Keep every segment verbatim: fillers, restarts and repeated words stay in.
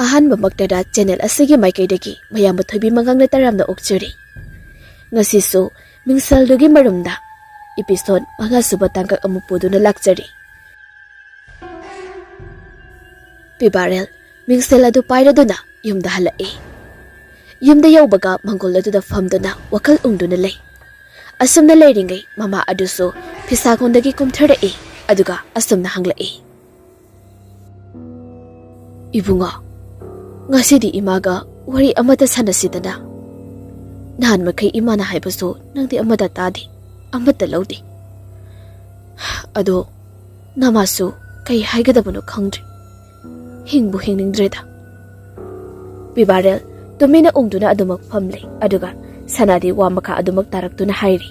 ꯑꯍꯥꯟꯕꯃꯛꯇꯗ channel ꯑꯁꯤꯒꯤ ꯃꯥꯏꯀꯩꯗꯒꯤ ꯃꯌꯥꯝꯕ ꯊꯣꯏꯕꯤ ꯃꯉꯥꯡꯅ ꯇꯔꯥꯝꯅ ꯑꯣꯛꯆꯔꯤ꯫ ꯉꯁꯤꯁꯨ ꯃꯤꯡꯁꯦꯜꯗꯨꯒꯤ ꯃꯔꯨꯝꯗ ꯏꯄꯤꯁꯣꯗ ꯃꯉꯥꯁꯨꯕ ꯇꯥꯡꯀꯛ ꯑꯃ ꯄꯨꯗꯨꯅ ꯂꯥꯛꯆꯔꯤ꯫ ꯄꯤꯕꯥꯔꯦꯜ ꯃꯤꯡꯁꯦꯜ ꯑꯗꯨ ꯄꯥꯏꯔꯗꯨꯅ ꯌꯨꯝꯗ ꯍꯜꯂꯛꯏ꯫ ꯌꯨꯝꯗ ꯌꯧꯕꯒ ꯃꯪꯒꯣꯜ ꯑꯗꯨꯗ ꯐꯝꯗꯨꯅ ꯋꯥꯈꯜ ꯎꯪꯗꯨꯅ ꯂꯩ꯫ ꯑꯁꯨꯝꯅ ꯂꯩꯔꯤꯉꯩ ꯃꯃꯥ ꯑꯗꯨꯁꯨ ꯐꯤꯁꯥꯀꯣꯟꯗꯒꯤ ꯀꯨꯝꯊꯔꯛꯏ꯫ ꯑꯗꯨꯒ ꯑꯁꯨꯝꯅ ꯍꯪꯂꯛꯏ, "ꯏꯕꯨꯡꯉꯣ, ꯉꯁꯤꯗꯤ ꯏꯃꯥꯒ ꯋꯥꯔꯤ ꯑꯃꯠꯇ ꯁꯥꯟꯅꯁꯤꯗꯅ꯫ ꯅꯍꯥꯟ ꯃꯈꯩ ꯏꯃꯥꯅ ꯍꯥꯏꯕꯁꯨ ꯅꯪꯗꯤ ꯑꯃꯠꯇ ꯇꯥꯗꯦ, ꯑꯃꯠꯇ ꯂꯧꯗꯦ꯫ ꯑꯗꯣ ꯅꯃꯥꯁꯨ ꯀꯩ ꯍꯥꯏꯒꯗꯕꯅꯣ ꯈꯪꯗ꯭ꯔꯦ꯫ ꯍꯤꯡꯕꯨ ꯍꯤꯡꯅꯤꯡꯗ꯭ꯔꯦꯗ꯫" ꯄꯤꯕꯥꯔꯦꯜ ꯇꯨꯃꯤꯟꯅ ꯎꯪꯗꯨꯅ ꯑꯗꯨꯃꯛ ꯐꯝꯂꯦ꯫ ꯑꯗꯨꯒ ꯁꯅꯥꯗꯤ ꯋꯥ ꯃꯈꯥ ꯑꯗꯨꯃꯛ ꯇꯥꯔꯛꯇꯨꯅ ꯍꯥꯏꯔꯤ,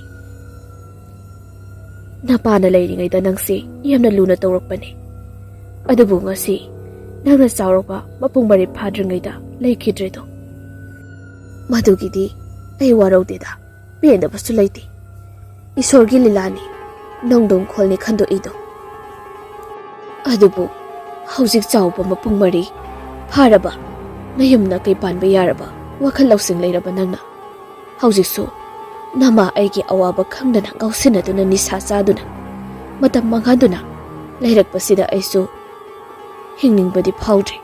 "ꯅꯄꯥꯅ ꯂꯩꯔꯤꯉꯩꯗ ꯅꯪꯁꯤ ꯌꯥꯝꯅ ꯂꯨꯅ ꯇꯧꯔꯛꯄꯅꯦ꯫ ꯑꯗꯨꯕꯨ ꯉꯁꯤ ꯅꯪꯅ ꯆꯥꯎꯔꯛꯄ ꯃꯄꯨꯡ ꯃꯔꯩ ꯐꯥꯗ꯭ꯔꯤꯉꯩꯗ ꯂꯩꯈꯤꯗ꯭ꯔꯦꯗꯣ꯫ ꯃꯗꯨꯒꯤꯗꯤ ꯑꯩ ꯋꯥꯔꯧꯗꯦꯗ, ꯄꯦꯟꯗꯕꯁꯨ ꯂꯩꯇꯦ꯫ ꯏꯁꯣꯔꯒꯤ ꯂꯤꯂꯥꯅꯤ, ꯅꯣꯡꯗꯣꯡ ꯈꯣꯜꯅꯤ ꯈꯟꯗꯣꯛꯏꯗꯣ꯫ ꯑꯗꯨꯕꯨ ꯍꯧꯖꯤꯛ ꯆꯥꯎꯕ ꯃꯄꯨꯡ ꯃꯔꯩ ꯐꯥꯔꯕ, ꯅꯌꯨꯝ ꯅꯀꯩ ꯄꯥꯟꯕ ꯌꯥꯔꯕ ꯋꯥꯈꯜ ꯂꯧꯁꯤꯡ ꯂꯩꯔꯕ ꯅꯪꯅ ꯍꯧꯖꯤꯛꯁꯨ ꯅꯃꯥ ꯑꯩꯒꯤ ꯑꯋꯥꯕ ꯈꯪꯗꯅ ꯉꯥꯎꯁꯤꯟꯅꯗꯨꯅ ꯅꯤꯁꯥ ꯆꯥꯗꯨꯅ ꯃꯇꯝ ꯃꯥꯡꯍꯟꯗꯨꯅ ꯂꯩꯔꯛꯄꯁꯤꯗ ꯑꯩꯁꯨ ꯍꯤꯡꯅꯤꯡꯕꯗꯤ ꯐꯥꯎꯗ꯭ꯔꯦ꯫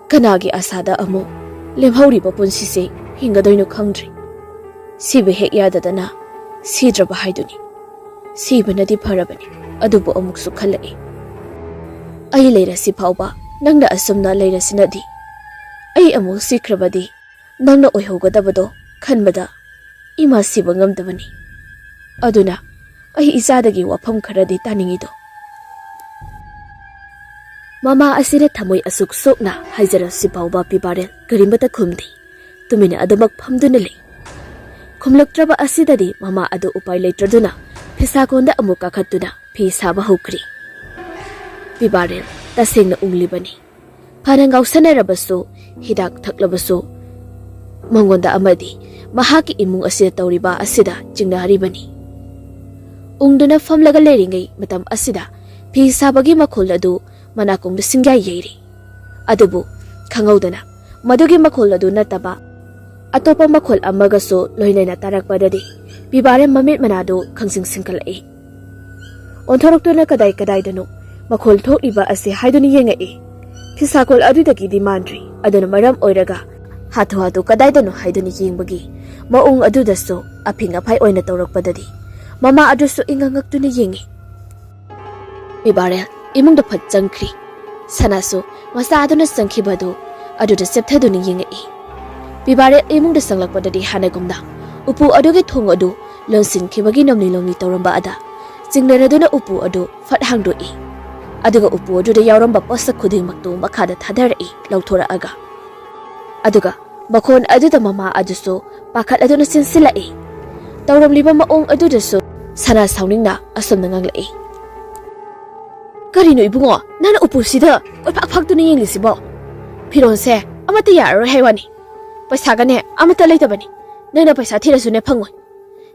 ꯀꯅꯥꯒꯤ ꯑꯁꯥꯗ ꯑꯃꯨꯛ ꯂꯦꯝꯍꯧꯔꯤꯕ ꯄꯨꯟꯁꯤꯁꯦ ꯍꯤꯡꯒꯗꯣꯏꯅꯣ ꯈꯪꯗ꯭ꯔꯦ꯫ ꯁꯤꯕ ꯍꯦꯛ ꯌꯥꯗꯗꯅ ꯁꯤꯗ꯭ꯔꯕ ꯍꯥꯏꯗꯨꯅꯤ꯫ ꯁꯤꯕꯅꯗꯤ ꯐꯔꯕꯅꯤ꯫" ꯑꯗꯨꯕꯨ ꯑꯃꯨꯛꯁꯨ ꯈꯜꯂꯛꯏ, "ꯑꯩ ꯂꯩꯔꯁꯤ ꯐꯥꯎꯕ ꯅꯪꯅ ꯑꯁꯨꯝꯅ ꯂꯩꯔꯁꯤꯅꯗꯤ, ꯑꯩ ꯑꯃꯨꯛ ꯁꯤꯈ꯭ꯔꯕꯗꯤ ꯅꯪꯅ ꯑꯣꯏꯍꯧꯒꯗꯕꯗꯣ ꯈꯟꯕꯗ ꯏꯃꯥ ꯁꯤꯕ ꯉꯝꯗꯕꯅꯤ꯫ ꯑꯗꯨꯅ ꯑꯩ ꯏꯆꯥꯗꯒꯤ ꯋꯥꯐꯝ ꯈꯔꯗꯤ ꯇꯥꯅꯤꯡꯉꯤꯗꯣ꯫" ꯃꯃꯥ ꯑꯁꯤꯅ ꯊꯃꯣꯏ ꯑꯁꯨꯛ ꯁꯣꯛꯅ ꯍꯥꯏꯖꯔꯁꯤ ꯐꯥꯎꯕ ꯄꯤꯕꯥꯔꯦꯜ ꯀꯔꯤꯃꯠꯇ ꯈꯨꯝꯗꯦ꯫ ꯇꯨꯃꯤꯟꯅ ꯑꯗꯨꯃꯛ ꯐꯝꯗꯨꯅ ꯂꯩ꯫ ꯈꯨꯝꯂꯛꯇ꯭ꯔꯕ ꯑꯁꯤꯗꯗꯤ ꯃꯃꯥ ꯑꯗꯨ ꯎꯄꯥꯏ ꯂꯩꯇ꯭ꯔꯗꯨꯅ ꯐꯤꯁꯥꯀꯣꯟꯗ ꯑꯃꯨꯛ ꯀꯥꯈꯠꯇꯨꯅ ꯐꯤ ꯁꯥꯕ ꯍꯧꯈ꯭ꯔꯦ꯫ ꯄꯤꯕꯥꯔꯦꯜ ꯇꯁꯦꯡꯅ ꯎꯪꯂꯤꯕꯅꯤ꯫ ꯐꯅ ꯉꯥꯎꯁꯟꯅꯔꯕꯁꯨ, ꯍꯤꯗꯥꯛ ꯊꯛꯂꯕꯁꯨ, ꯃꯉꯣꯟꯗ ꯑꯃꯗꯤ ꯃꯍꯥꯛꯀꯤ ꯏꯃꯨꯡ ꯑꯁꯤꯗ ꯇꯧꯔꯤꯕ ꯑꯁꯤꯗ ꯆꯤꯡꯅꯔꯤꯕꯅꯤ꯫ ꯎꯪꯗꯨꯅ ꯐꯝꯂꯒ ꯂꯩꯔꯤꯉꯩ ꯃꯇꯝ ꯑꯁꯤꯗ ꯐꯤ ꯁꯥꯕꯒꯤ ꯃꯈꯣꯜ ꯑꯗꯨ ꯃꯅꯥꯀꯣꯡꯗ ꯁꯤꯡꯌꯥꯏ ꯌꯩꯔꯤ꯫ ꯑꯗꯨꯕꯨ ꯈꯪꯍꯧꯗꯅ ꯃꯗꯨꯒꯤ ꯃꯈꯣꯜ ꯑꯗꯨ ꯅꯠꯇꯕ ꯑꯇꯣꯞꯄ ꯃꯈꯣꯜ ꯑꯃꯒꯁꯨ ꯂꯣꯏꯅꯅ ꯇꯥꯔꯛꯄꯗꯗꯤ ꯄꯤꯕꯥꯔꯦꯜ ꯃꯃꯤꯠ ꯃꯅꯥꯗꯨ ꯈꯪꯁꯤꯡ ꯁꯤꯡꯀꯠꯂꯛꯏ꯫ ꯑꯣꯟꯊꯣꯔꯛꯇꯨꯅ ꯀꯗꯥꯏ ꯀꯗꯥꯏꯗꯅꯣ ꯃꯈꯣꯜ ꯊꯣꯛꯂꯤꯕ ꯑꯁꯤ ꯍꯥꯏꯗꯨꯅ ꯌꯦꯡꯉꯛꯏ꯫ ꯐꯤꯁꯥꯀꯣꯜ ꯑꯗꯨꯗꯒꯤꯗꯤ ꯃꯥꯟꯗ꯭ꯔꯤ꯫ ꯑꯗꯨꯅ ꯃꯔꯝ ꯑꯣꯏꯔꯒ ꯍꯥꯊꯨ ꯍꯥꯊꯨ ꯀꯗꯥꯏꯗꯅꯣ ꯍꯥꯏꯗꯨꯅ ꯌꯦꯡꯕꯒꯤ ꯃꯑꯣꯡ ꯑꯗꯨꯗꯁꯨ ꯑꯐꯤꯡ ꯑꯐꯥꯏ ꯑꯣꯏꯅ ꯇꯧꯔꯛꯄꯗꯗꯤ ꯃꯃꯥ ꯑꯗꯨꯁꯨ ꯏꯉꯛ ꯉꯛꯇꯨꯅ ꯌꯦꯡꯉꯤ꯫ ꯄꯤꯕꯥꯔꯦꯜ ꯏꯃꯨꯡꯗ ꯐꯠ ꯆꯪꯈ꯭ꯔꯤ꯫ ꯁꯅꯥꯁꯨ ꯃꯆꯥ ꯑꯗꯨꯅ ꯆꯪꯈꯤꯕ ꯑꯗꯨ ꯑꯗꯨꯗ ꯆꯦꯞꯊꯗꯨꯅ ꯌꯦꯡꯉꯛꯏ꯫ ꯄꯤꯕꯥꯔꯦꯜ ꯏꯃꯨꯡꯗ ꯆꯪꯂꯛꯄꯗꯗꯤ ꯍꯥꯟꯅꯒꯨꯝꯅ ꯎꯄꯨ ꯑꯗꯨꯒꯤ ꯊꯣꯡ ꯑꯗꯨ ꯂꯣꯟꯁꯤꯟꯈꯤꯕꯒꯤ ꯅꯣꯝꯂꯤ ꯅꯣꯝꯂꯤ ꯇꯧꯔꯝꯕ ꯑꯗ ꯆꯤꯡꯅꯦꯔꯗꯨꯅ ꯎꯄꯨ ꯑꯗꯨ ꯐꯠ ꯍꯥꯡꯗꯣꯛꯏ꯫ ꯑꯗꯨꯒ ꯎꯄꯨ ꯑꯗꯨꯗ ꯌꯥꯎꯔꯝꯕ ꯄꯣꯠꯁꯛ ꯈꯨꯗꯤꯡꯃꯛꯇꯨ ꯃꯈꯥꯗ ꯊꯥꯗꯔꯛꯏ ꯂꯧꯊꯣꯔꯛꯑꯒ꯫ ꯑꯗꯨꯒ ꯃꯈꯣꯟ ꯑꯗꯨꯗ ꯃꯃꯥ ꯑꯗꯨꯁꯨ ꯄꯥꯈꯠꯂꯗꯨꯅ ꯆꯦꯟꯁꯤꯜꯂꯛꯏ꯫ ꯇꯧꯔꯝꯂꯤꯕ ꯃꯑꯣꯡ ꯑꯗꯨꯗꯁꯨ ꯁꯅꯥ ꯁꯥꯎꯅꯤꯡꯅ ꯑꯁꯨꯝꯅ ꯉꯥꯡꯂꯛꯏ, "ꯀꯔꯤꯅꯣ ꯏꯕꯨꯡꯉꯣ, ꯅꯪꯅ ꯎꯄꯨꯁꯤꯗ ꯀꯣꯏꯐꯥꯛ ꯐꯥꯛꯇꯨꯅ ꯌꯦꯡꯂꯤꯁꯤꯕꯣ? ꯐꯤꯔꯣꯜꯁꯦ ꯑꯃꯠꯇ ꯌꯥꯔꯔꯣꯏ ꯍꯥꯏ ꯋꯥꯅꯤ꯫ ꯄꯩꯁꯥꯒꯅꯦ ꯑꯃꯠꯇ ꯂꯩꯇꯕꯅꯤ꯫ ꯅꯪꯅ ꯄꯩꯁꯥ ꯊꯤꯔꯁꯨꯅꯦ ꯐꯪꯉꯣꯏ꯫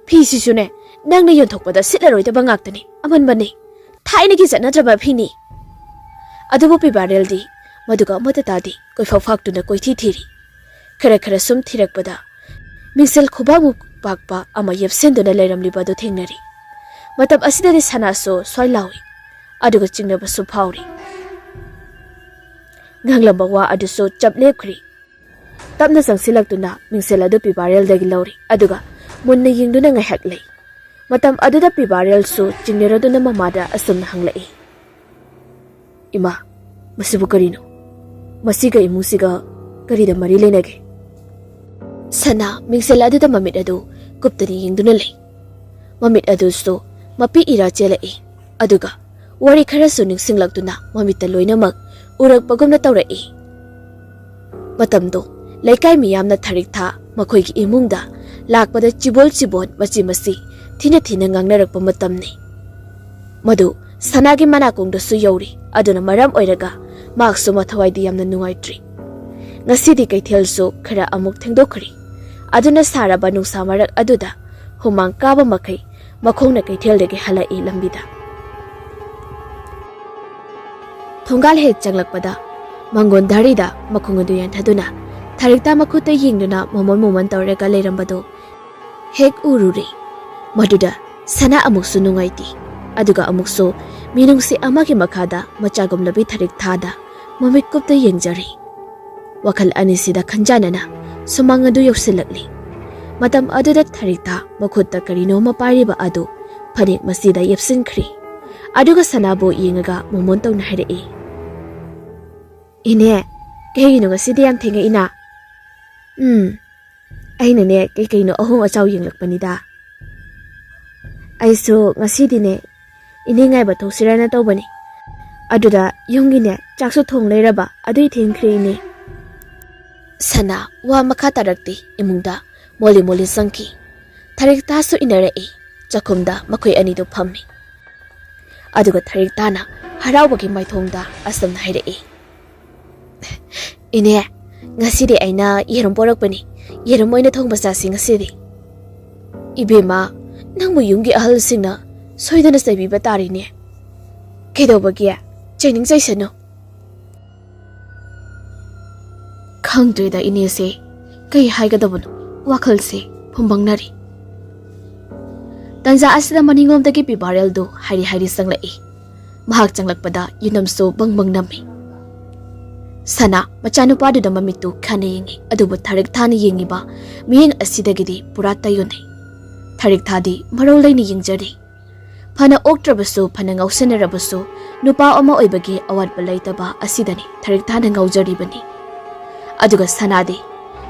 ꯐꯤꯁꯤꯁꯨꯅꯦ ꯅꯪꯅ ꯌꯣꯟꯊꯣꯛꯄꯗ ꯁꯤꯠꯂꯔꯣꯏꯗꯕ ꯉꯥꯛꯇꯅꯤ, ꯑꯃꯟꯕꯅꯤ꯫ ꯊꯥꯏꯅꯒꯤ ꯆꯠꯅꯗ꯭ꯔꯕ ꯐꯤꯅꯤ꯫" ꯑꯗꯨꯕꯨ ꯄꯤꯕꯥꯔꯦꯜꯗꯤ ꯃꯗꯨꯒ ꯑꯃꯠꯇ ꯇꯥꯗꯦ꯫ ꯀꯣꯏꯐꯥꯎ ꯐꯥꯛꯇꯨꯅ ꯀꯣꯏꯊꯤ ꯊꯤꯔꯤ꯫ ꯈꯔ ꯈꯔ ꯁꯨꯝ ꯊꯤꯔꯛꯄꯗ ꯃꯤꯡꯁꯦꯜ ꯈꯨꯕꯥꯛꯃꯨꯛ ꯄꯥꯛꯄ ꯑꯃ ꯌꯦꯞꯁꯤꯟꯗꯨꯅ ꯂꯩꯔꯝꯂꯤꯕ ꯑꯗꯨ ꯊꯦꯡꯅꯔꯤ꯫ ꯃꯇꯝ ꯑꯁꯤꯗꯗꯤ ꯁꯅꯥꯁꯨ ꯁ꯭ꯋꯥꯏ ꯂꯥꯎꯏ, ꯑꯗꯨꯒ ꯆꯤꯡꯅꯕꯁꯨ ꯐꯥꯎꯔꯤ꯫ ꯉꯥꯡꯂꯝꯕ ꯋꯥ ꯑꯗꯨꯁꯨ ꯆꯞ ꯂꯦꯞꯈ꯭ꯔꯤ꯫ ꯇꯞꯅ ꯆꯪꯁꯤꯜꯂꯛꯇꯨꯅ ꯃꯤꯡꯁꯦꯜ ꯑꯗꯨ ꯄꯤꯕꯥꯔꯦꯜꯗꯒꯤ ꯂꯧꯔꯤ, ꯑꯗꯨꯒ ꯃꯨꯟꯅ ꯌꯦꯡꯗꯨꯅ ꯉꯥꯏꯍꯥꯛ ꯂꯩ꯫ ꯃꯇꯝ ꯑꯗꯨꯗ ꯄꯤꯕꯥꯔꯦꯜꯁꯨ ꯆꯤꯡꯅꯦꯔꯗꯨꯅ ꯃꯃꯥꯗ ꯑꯁꯨꯝꯅ ꯍꯪꯂꯛꯏ, "ꯏꯃꯥ, ꯃꯁꯤꯕꯨ ꯀꯔꯤꯅꯣ? ꯃꯁꯤꯒ ꯏꯃꯨꯡꯁꯤꯒ ꯀꯔꯤꯗ ꯃꯔꯤ ꯂꯩꯅꯒꯦ?" ꯁꯅꯥ ꯃꯤꯡꯁꯦꯜ ꯑꯗꯨꯗ ꯃꯃꯤꯠ ꯑꯗꯨ ꯀꯨꯞꯇꯅ ꯌꯦꯡꯗꯨꯅ ꯂꯩ꯫ ꯃꯃꯤꯠ ꯑꯗꯨꯁꯨ ꯃꯄꯤ ꯏꯔꯥ ꯆꯦꯜꯂꯛꯏ, ꯑꯗꯨꯒ ꯋꯥꯔꯤ ꯈꯔꯁꯨ ꯅꯤꯡꯁꯤꯡꯂꯛꯇꯨꯅ ꯃꯃꯤꯠꯇ ꯂꯣꯏꯅꯃꯛ ꯎꯔꯛꯄꯒꯨꯝꯅ ꯇꯧꯔꯛꯏ꯫ ꯃꯇꯝꯗꯣ ꯂꯩꯀꯥꯏ ꯃꯤꯌꯥꯝꯅ ꯊꯥꯔꯤꯛ ꯊꯥ ꯃꯈꯣꯏꯒꯤ ꯏꯃꯨꯡꯗ ꯂꯥꯛꯄꯗ ꯆꯤꯕꯣꯜ ꯆꯤꯕꯣꯟ ꯃꯆꯤ ꯃꯆꯤ ꯊꯤꯅ ꯊꯤꯅ ꯉꯥꯡꯅꯔꯛꯄ ꯃꯇꯝꯅꯤ꯫ ꯃꯗꯨ ꯁꯅꯥꯒꯤ ꯃꯅꯥꯀꯣꯡꯗꯁꯨ ꯌꯧꯔꯤ꯫ ꯑꯗꯨꯅ ꯃꯔꯝ ꯑꯣꯏꯔꯒ ꯃꯍꯥꯛꯁꯨ ꯃꯊꯋꯥꯏꯗꯤ ꯌꯥꯝꯅ ꯅꯨꯡꯉꯥꯏꯇ꯭ꯔꯤ꯫ ꯉꯁꯤꯗꯤ ꯀꯩꯊꯦꯜꯁꯨ ꯈꯔ ꯑꯃꯨꯛ ꯊꯦꯡꯗꯣꯛꯈ꯭ꯔꯤ꯫ ꯑꯗꯨꯅ ꯁꯥꯔꯕ ꯅꯨꯡꯁꯥ ꯃꯔꯛ ꯑꯗꯨꯗ ꯍꯨꯃꯥꯡ ꯀꯥꯕ ꯃꯈꯩ ꯃꯈꯣꯡꯅ ꯀꯩꯊꯦꯜꯗꯒꯤ ꯍꯜꯂꯛꯏ꯫ ꯂꯝꯕꯤꯗ ꯊꯣꯡꯒꯥꯜ ꯍꯦꯛ ꯆꯪꯂꯛꯄꯗ ꯃꯪꯒꯣꯟ ꯘꯔꯤꯗ ꯃꯈꯣꯡ ꯑꯗꯨ ꯌꯥꯟꯊꯗꯨꯅ ꯊꯔꯤꯛꯇ ꯃꯈꯨꯠꯇ ꯌꯦꯡꯗꯨꯅ ꯃꯣꯃꯣꯟ ꯃꯣꯃꯣꯟ ꯇꯧꯔꯒ ꯂꯩꯔꯝꯕꯗꯨ ꯍꯦꯛ ꯎꯔꯨꯔꯦ꯫ ꯃꯗꯨꯗ ꯁꯅꯥ ꯑꯃꯨꯛꯁꯨ ꯅꯨꯡꯉꯥꯏꯇꯦ꯫ ꯑꯗꯨꯒ ꯑꯃꯨꯛꯁꯨ ꯃꯤꯅꯨꯡꯁꯤ ꯑꯃꯒꯤ ꯃꯈꯥꯗ ꯃꯆꯥꯒꯨꯝꯂꯕꯤ ꯊꯔꯤꯛ ꯊꯥꯗ ꯃꯃꯤꯠ ꯀꯨꯞꯇ ꯌꯦꯡꯖꯔꯤ꯫ ꯋꯥꯈꯜ ꯑꯅꯤꯁꯤꯗ ꯈꯟꯖꯥꯟꯅꯅ ꯁꯨꯃꯥꯡ ꯑꯗꯨ ꯌꯧꯁꯤꯜꯂꯛꯂꯤ꯫ ꯃꯇꯝ ꯑꯗꯨꯗ ꯊꯔꯤꯛ ꯊꯥ ꯃꯈꯨꯠꯇ ꯀꯔꯤꯅꯣ ꯑꯃ ꯄꯥꯏꯔꯤꯕ ꯑꯗꯨ ꯐꯅꯦꯛ ꯃꯁꯤꯗ ꯌꯦꯞꯁꯤꯟꯈ꯭ꯔꯤ꯫ ꯑꯗꯨꯒ ꯁꯅꯥꯕꯨ ꯌꯦꯡꯉꯒ ꯃꯣꯃꯣꯟ ꯇꯧꯅ ꯍꯥꯏꯔꯛꯏ, "ꯏꯅꯦ, ꯀꯩꯒꯤꯅꯣ ꯉꯁꯤꯗꯤ ꯌꯥꯝ ꯊꯦꯡꯉꯛꯏꯅ?" "ꯎꯝ, ꯑꯩꯅꯅꯦ ꯀꯩ ꯀꯩꯅꯣ ꯑꯍꯣꯡ ꯑꯆꯥꯎ ꯌꯦꯡꯂꯛꯄꯅꯤꯗ꯫ ꯑꯩꯁꯨ ꯉꯁꯤꯗꯤꯅꯦ ꯏꯅꯦ ꯉꯥꯏꯕ ꯊꯣꯛꯁꯤꯔꯅ ꯇꯧꯕꯅꯤ꯫ ꯑꯗꯨꯗ ꯌꯨꯝꯒꯤꯅꯦ ꯆꯥꯛꯁꯨ ꯊꯣꯡ ꯂꯩꯔꯕ, ꯑꯗꯨꯏ ꯊꯦꯡꯈ꯭ꯔꯦ ꯏꯅꯦ꯫" ꯁꯅꯥ ꯋꯥ ꯃꯈꯥ ꯇꯥꯔꯛꯇꯦ꯫ ꯏꯃꯨꯡꯗ ꯃꯣꯂꯤ ꯃꯣꯂꯤ ꯆꯪꯈꯤ꯫ ꯊꯔꯤꯛꯇꯥꯁꯨ ꯏꯟꯅꯔꯛꯏ꯫ ꯆꯥꯛꯈꯨꯝꯗ ꯃꯈꯣꯏ ꯑꯅꯤꯗꯨ ꯐꯝꯃꯤ꯫ ꯑꯗꯨꯒ ꯊꯔꯤꯛꯇꯥꯅ ꯍꯔꯥꯎꯕꯒꯤ ꯃꯥꯏꯊꯣꯡꯗ ꯑꯁꯨꯝꯅ ꯍꯥꯏꯔꯛꯏ, "ꯏꯅꯦ, ꯉꯁꯤꯗꯤ ꯑꯩꯅ ꯌꯦꯔꯨꯝ ꯄꯣꯔꯛꯄꯅꯤ꯫ ꯌꯦꯔꯨꯝ ꯑꯣꯏꯅ ꯊꯣꯡꯕ ꯆꯥꯁꯤ ꯉꯁꯤꯗꯤ꯫" "ꯏꯕꯦꯝꯃ, ꯅꯪꯕꯨ ꯌꯨꯝꯒꯤ ꯑꯍꯜꯁꯤꯡꯅ ꯁꯣꯏꯗꯅ ꯆꯩꯕꯤꯕ ꯇꯥꯔꯤꯅꯦ꯫ ꯀꯩꯗꯧꯕꯒꯤ? ꯆꯩꯅꯤꯡ ꯆꯩꯁꯅꯨ꯫" ꯈꯪꯗ꯭ꯔꯦꯗ ꯏꯅꯦꯁꯦ, ꯀꯩ ꯍꯥꯏꯒꯗꯕꯅꯣ? ꯋꯥꯈꯜꯁꯦ ꯐꯨꯝꯕꯪꯅꯔꯤ꯫ ꯇꯟꯖꯥ ꯑꯁꯤꯗ ꯃꯅꯤꯡꯂꯣꯝꯗꯒꯤ ꯄꯤꯕꯥꯔꯦꯜꯗꯨ ꯍꯥꯏꯔꯤ ꯍꯥꯏꯔꯤ ꯆꯪꯂꯛꯏ꯫ ꯃꯍꯥꯛ ꯆꯪꯂꯛꯄꯗ ꯌꯨꯅꯝꯁꯨ ꯕꯪ ꯕꯪ ꯅꯝꯃꯤ꯫ ꯁꯅꯥ ꯃꯆꯥꯅꯨꯄꯥꯗꯨꯗ ꯃꯃꯤꯠꯇꯨ ꯈꯥꯅ ꯌꯦꯡꯉꯤ, ꯑꯗꯨꯕꯨ ꯊꯔꯤꯛ ꯊꯥꯅ ꯌꯦꯡꯉꯤꯕ ꯃꯤꯠꯌꯦꯡ ꯑꯁꯤꯗꯒꯤꯗꯤ ꯄꯨꯔꯥ ꯇꯩꯌꯣꯟꯅꯩ꯫ ꯊꯔꯤꯛ ꯊꯥꯗꯤ ꯃꯔꯧ ꯂꯩꯅ ꯌꯦꯡꯖꯔꯤ꯫ ꯐꯅ ꯑꯣꯛꯇ꯭ꯔꯕꯁꯨ, ꯐꯅ ꯉꯥꯎꯁꯤꯟꯅꯔꯕꯁꯨ, ꯅꯨꯄꯥ ꯑꯃ ꯑꯣꯏꯕꯒꯤ ꯑꯋꯥꯠꯄ ꯂꯩꯇꯕ ꯑꯁꯤꯗꯅꯤ ꯊꯔꯤꯛ ꯊꯥꯅ ꯉꯥꯎꯖꯔꯤꯕꯅꯤ꯫ ꯑꯗꯨꯒ ꯁꯅꯥꯗꯤ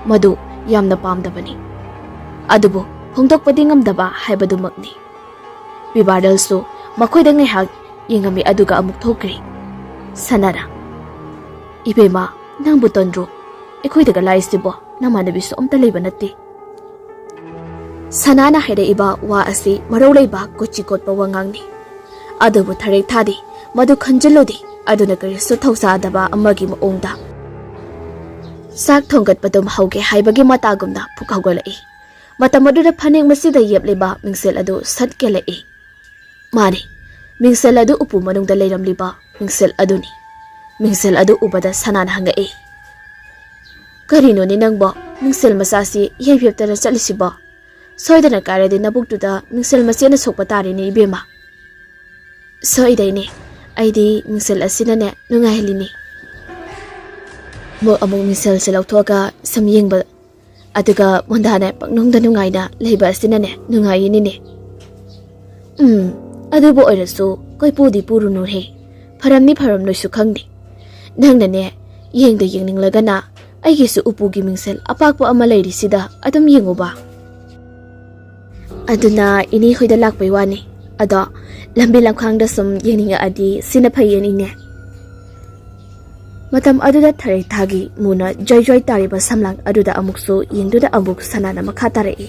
ꯃꯗꯨ ꯌꯥꯝꯅ ꯄꯥꯝꯗꯕꯅꯤ꯫ ꯑꯗꯨꯕꯨ ꯐꯣꯡꯗꯣꯛꯄꯗꯤ ꯉꯝꯗꯕ ꯍꯥꯏꯕꯗꯨꯃꯛꯅꯤ꯫ ꯄꯤꯕꯥꯔꯦꯜꯁꯨ ꯃꯈꯣꯏꯗ ꯉꯥꯏꯍꯥꯛ ꯌꯦꯡꯉꯝꯃꯤ, ꯑꯗꯨꯒ ꯑꯃꯨꯛ ꯊꯣꯛꯈ꯭ꯔꯤ꯫ ꯁꯅꯥꯅ, "ꯏꯕꯦꯝꯃ, ꯅꯪꯕꯨ ꯇꯟꯗ꯭ꯔꯣ? ꯑꯩꯈꯣꯏꯗꯒ ꯂꯥꯛꯏꯁꯤꯕꯣ ꯅꯃꯥꯟꯅꯕꯤꯁꯨ ꯑꯝꯇ ꯂꯩꯕ ꯅꯠꯇꯦ꯫" ꯁꯅꯥꯅ ꯍꯥꯏꯔꯛꯏꯕ ꯋꯥ ꯑꯁꯤ ꯃꯔꯧ ꯂꯩꯕ ꯀꯣꯆꯤ ꯀꯣꯠꯄ ꯋꯥꯉꯥꯡꯅꯤ꯫ ꯑꯗꯨꯕꯨ ꯊꯔꯤꯛ ꯊꯥꯗꯤ ꯃꯗꯨ ꯈꯟꯖꯤꯜꯂꯨꯗꯦ꯫ ꯑꯗꯨꯅ ꯀꯔꯤꯁꯨ ꯊꯧꯁꯥꯗꯕ ꯑꯃꯒꯤ ꯃꯑꯣꯡꯗ ꯆꯥꯛ ꯊꯣꯡꯒꯠꯄꯗꯨ ꯍꯧꯒꯦ ꯍꯥꯏꯕꯒꯤ ꯃꯇꯥꯒꯨꯝꯅ ꯄꯨꯛ ꯍꯧꯒꯠꯂꯛꯏ꯫ ꯃꯇꯝ ꯑꯗꯨꯗ ꯐꯅꯦꯛ ꯃꯁꯤꯗ ꯌꯦꯞꯂꯤꯕ ꯃꯤꯡꯁꯦꯜ ꯑꯗꯨ ꯁꯠ ꯀꯦꯜꯂꯛꯏ꯫ ꯃꯥꯅꯤ, ꯃꯤꯡꯁꯦꯜ ꯑꯗꯨ ꯎꯄꯨ ꯃꯅꯨꯡꯗ ꯂꯩꯔꯝꯂꯤꯕ ꯃꯤꯡꯁꯦꯜ ꯑꯗꯨꯅꯤ꯫ ꯃꯤꯡꯁꯦꯜ ꯑꯗꯨ ꯎꯕꯗ ꯁꯅꯥꯅ ꯍꯪꯉꯛꯏ, "ꯀꯔꯤꯅꯣꯅꯦ ꯅꯪꯕꯣ? ꯃꯤꯡꯁꯦꯜ ꯃꯆꯥꯁꯤ ꯌꯩꯐꯦꯞꯇꯅ ꯆꯠꯂꯤꯁꯤꯕꯣ? ꯁꯣꯏꯗꯅ ꯀꯥꯏꯔꯗꯤ ꯅꯕꯨꯛꯇꯨꯗ ꯃꯤꯡꯁꯦꯜ ꯃꯆꯦꯅ ꯁꯣꯛꯄ ꯇꯥꯔꯦꯅꯦ ꯏꯕꯦꯝꯃ꯫" "ꯁꯣꯏꯗꯩꯅꯦ, ꯑꯩꯗꯤ ꯃꯤꯡꯁꯦꯜ ꯑꯁꯤꯅꯅꯦ ꯅꯨꯡꯉꯥꯏꯍꯜꯂꯤꯅꯤ꯫" ꯑꯃꯨꯛ ꯑꯃꯨꯛ ꯃꯤꯡꯁꯦꯜꯁꯦ ꯂꯧꯊꯣꯛꯑꯒ ꯁꯨꯝ ꯌꯦꯡꯕ, ꯑꯗꯨꯒ ꯃꯣꯟꯗꯥꯅ ꯄꯪꯅꯨꯡꯗ ꯅꯨꯡꯉꯥꯏꯅ ꯂꯩꯕ ꯑꯁꯤꯅꯅꯦ ꯅꯨꯡꯉꯥꯏꯌꯦꯅꯤꯅꯦ꯫ "ꯎꯝ, ꯑꯗꯨꯕꯨ ꯑꯣꯏꯔꯁꯨ ꯀꯣꯏꯄꯨꯗꯤ ꯄꯨꯔꯨꯅꯨꯍꯦ꯫ ꯐꯔꯝꯅꯤ ꯐꯔꯝꯂꯣꯏꯁꯨ ꯈꯪꯗꯦ꯫ ꯅꯪꯅꯅꯦ ꯌꯦꯡꯗ ꯌꯦꯡꯅꯤꯡꯂꯒꯅ ꯑꯩꯒꯤꯁꯨ ꯎꯄꯨꯒꯤ ꯃꯤꯡꯁꯦꯜ ꯑꯄꯥꯛꯄ ꯑꯃ ꯂꯩꯔꯤꯁꯤꯗ ꯑꯗꯨꯝ ꯌꯦꯡꯉꯨꯕ꯫" ꯑꯗꯨꯅ ꯏꯅꯦ ꯍꯣꯏꯗ ꯂꯥꯛꯄꯩ ꯋꯥꯅꯤ꯫ ꯑꯗꯣ ꯂꯝꯕꯤ ꯂꯝꯈꯥꯡꯗ ꯁꯨꯝ ꯌꯦꯡꯅꯤꯡꯉꯛꯑꯗꯤ ꯁꯤꯅ ꯐꯩꯌꯦꯅꯤꯅꯦ꯫ ꯃꯇꯝ ꯑꯗꯨꯗ ꯊꯔꯩ ꯊꯥꯒꯤ ꯃꯨꯅ ꯖ꯭ꯋꯥꯏ ꯖ꯭ꯋꯥꯏ ꯇꯥꯔꯤꯕ ꯁꯝꯂꯥꯡ ꯑꯗꯨꯗ ꯑꯃꯨꯛꯁꯨ ꯌꯦꯡꯗꯨꯅ ꯑꯃꯨꯛ ꯁꯅꯥꯅ ꯃꯈꯥ ꯇꯥꯔꯛꯏ꯫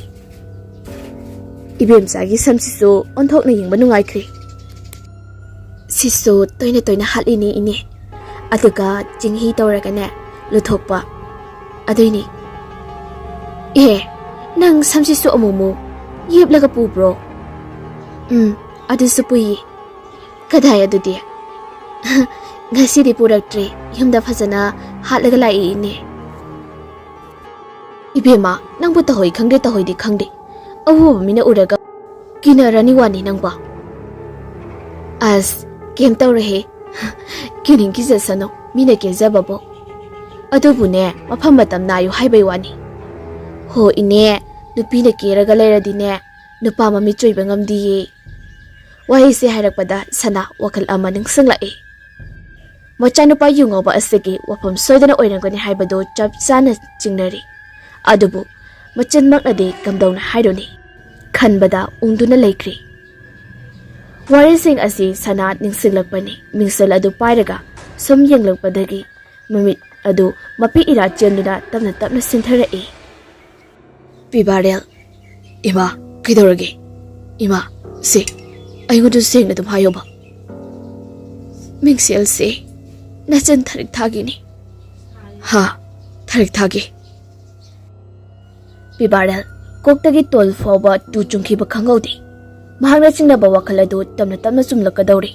"ꯏꯕꯦꯝꯆꯥꯒꯤ ꯁꯝꯁꯤꯁꯨ ꯑꯣꯟꯊꯣꯛꯅ ꯌꯦꯡꯕ ꯅꯨꯡꯉꯥꯏꯈ꯭ꯔꯦ꯫" "ꯁꯤꯁꯨ ꯇꯣꯏꯅ ꯇꯣꯏꯅ ꯍꯥꯠꯂꯤꯅꯦ ꯏꯅꯦ, ꯑꯗꯨꯒ ꯆꯤꯡꯍꯤ ꯇꯧꯔꯒꯅꯦ ꯂꯨꯊꯣꯛꯄ, ꯑꯗꯨꯏꯅꯤ꯫" "ꯑꯦ, ꯅꯪ ꯁꯝꯁꯤꯁꯨ ꯑꯃꯨꯛꯃꯨꯛ ꯌꯦꯞꯂꯒ ꯄꯨꯕ꯭ꯔꯣ?" "ꯎꯝ, ꯑꯗꯨꯁꯨ ꯄꯨꯏꯌꯦ꯫" "ꯀꯗꯥꯏ ꯑꯗꯨꯗꯤ?" "ꯉꯁꯤꯗꯤ ꯄꯨꯔꯛꯇ꯭ꯔꯦ, ꯌꯨꯝꯗ ꯐꯖꯅ ꯍꯥꯠꯂꯒ ꯂꯥꯛꯏ ꯏꯅꯦ꯫" "ꯏꯕꯦꯝꯃ, ꯅꯪꯕꯨ ꯇꯧꯍꯩ ꯈꯪꯗꯦ, ꯇꯧꯍꯩꯗꯤ ꯈꯪꯗꯦ꯫ ꯑꯎꯕ ꯃꯤꯅ ꯎꯔꯒ ꯀꯤꯅꯔꯅꯤ ꯋꯥꯅꯤ ꯅꯪꯕꯣ꯫" "ꯑꯁ, ꯀꯩꯝ ꯇꯧꯔꯣꯏꯍꯦ꯫ ꯀꯤꯅꯤꯡ ꯀꯤꯖꯁꯅꯨ, ꯃꯤꯅ ꯀꯦꯖꯕꯕꯨ꯫ ꯑꯗꯨꯕꯨꯅꯦ, ꯃꯐꯝ ꯃꯇꯝ ꯅꯥꯏꯌꯨ ꯍꯥꯏꯕꯩ ꯋꯥꯅꯤ꯫" "ꯍꯣ ꯏꯅꯦ, ꯅꯨꯄꯤꯅ ꯀꯦꯔꯒ ꯂꯩꯔꯗꯤꯅꯦ, ꯅꯨꯄꯥ ꯃꯃꯤꯠ ꯆꯣꯏꯕ ꯉꯝꯗꯤꯌꯦ꯫" ꯋꯥꯍꯩꯁꯦ ꯍꯥꯏꯔꯛꯄꯗ ꯁꯅꯥ ꯋꯥꯈꯜ ꯑꯃ ꯅꯤꯡꯁꯤꯡꯂꯛꯏ꯫ ꯃꯆꯥꯅꯨꯄꯥ ꯌꯨ ꯉꯥꯎꯕ ꯑꯁꯤꯒꯤ ꯋꯥꯐꯝ ꯁꯣꯏꯗꯅ ꯑꯣꯏꯔꯝꯒꯅꯤ ꯍꯥꯏꯕꯗꯨ ꯆꯞ ꯆꯥꯅ ꯆꯤꯡꯅꯔꯤ꯫ ꯑꯗꯨꯕꯨ ꯃꯆꯤꯟꯃꯛꯅꯗꯤ ꯀꯝꯗꯧꯅ ꯍꯥꯏꯔꯨꯅꯤ? ꯈꯟꯕꯗ ꯎꯪꯗꯨꯅ ꯂꯩꯈ꯭ꯔꯤ꯫ ꯋꯥꯔꯤꯁꯤꯡ ꯑꯁꯤ ꯁꯅꯥ ꯅꯤꯡꯁꯤꯡꯂꯛꯄꯅꯤ꯫ ꯃꯤꯡꯁꯦꯜ ꯑꯗꯨ ꯄꯥꯏꯔꯒ ꯁꯨꯝ ꯌꯦꯡꯂꯛꯄꯗꯒꯤ ꯃꯃꯤꯠ ꯑꯗꯨ ꯃꯄꯤ ꯏꯔꯥ ꯆꯦꯟꯗꯨꯅ ꯇꯞꯅ ꯇꯞꯅ ꯁꯤꯟꯊꯔꯛꯏ꯫ ꯄꯤꯕꯥꯔꯦꯜ꯫ "ꯏꯃꯥ, ꯀꯩꯗꯧꯔꯒꯦ? ꯏꯃꯥ, ꯁꯦ, ꯑꯩꯉꯣꯟꯗ ꯁꯦꯡꯅ ꯑꯗꯨꯝ ꯍꯥꯏꯌꯣꯕ꯫" "ꯃꯤꯡꯁꯦꯜꯁꯦ ꯅꯆꯟ ꯊꯔꯤꯛ ꯊꯥꯒꯤꯅꯤ꯫" "ꯍꯥ? ꯊꯔꯤꯛ ꯊꯥꯒꯤ?" ꯄꯤꯕꯥꯔꯦꯜ ꯀꯣꯛꯇꯒꯤ ꯇꯣꯜ ꯐꯥꯎꯕ ꯇꯨ ꯆꯨꯡꯈꯤꯕ ꯈꯪꯍꯧꯗꯦ꯫ ꯃꯍꯥꯛꯅ ꯆꯤꯡꯅꯕ ꯋꯥꯈꯜ ꯑꯗꯨ ꯇꯞꯅ ꯇꯞꯅ ꯆꯨꯝꯂꯛꯀꯗꯧꯔꯤ꯫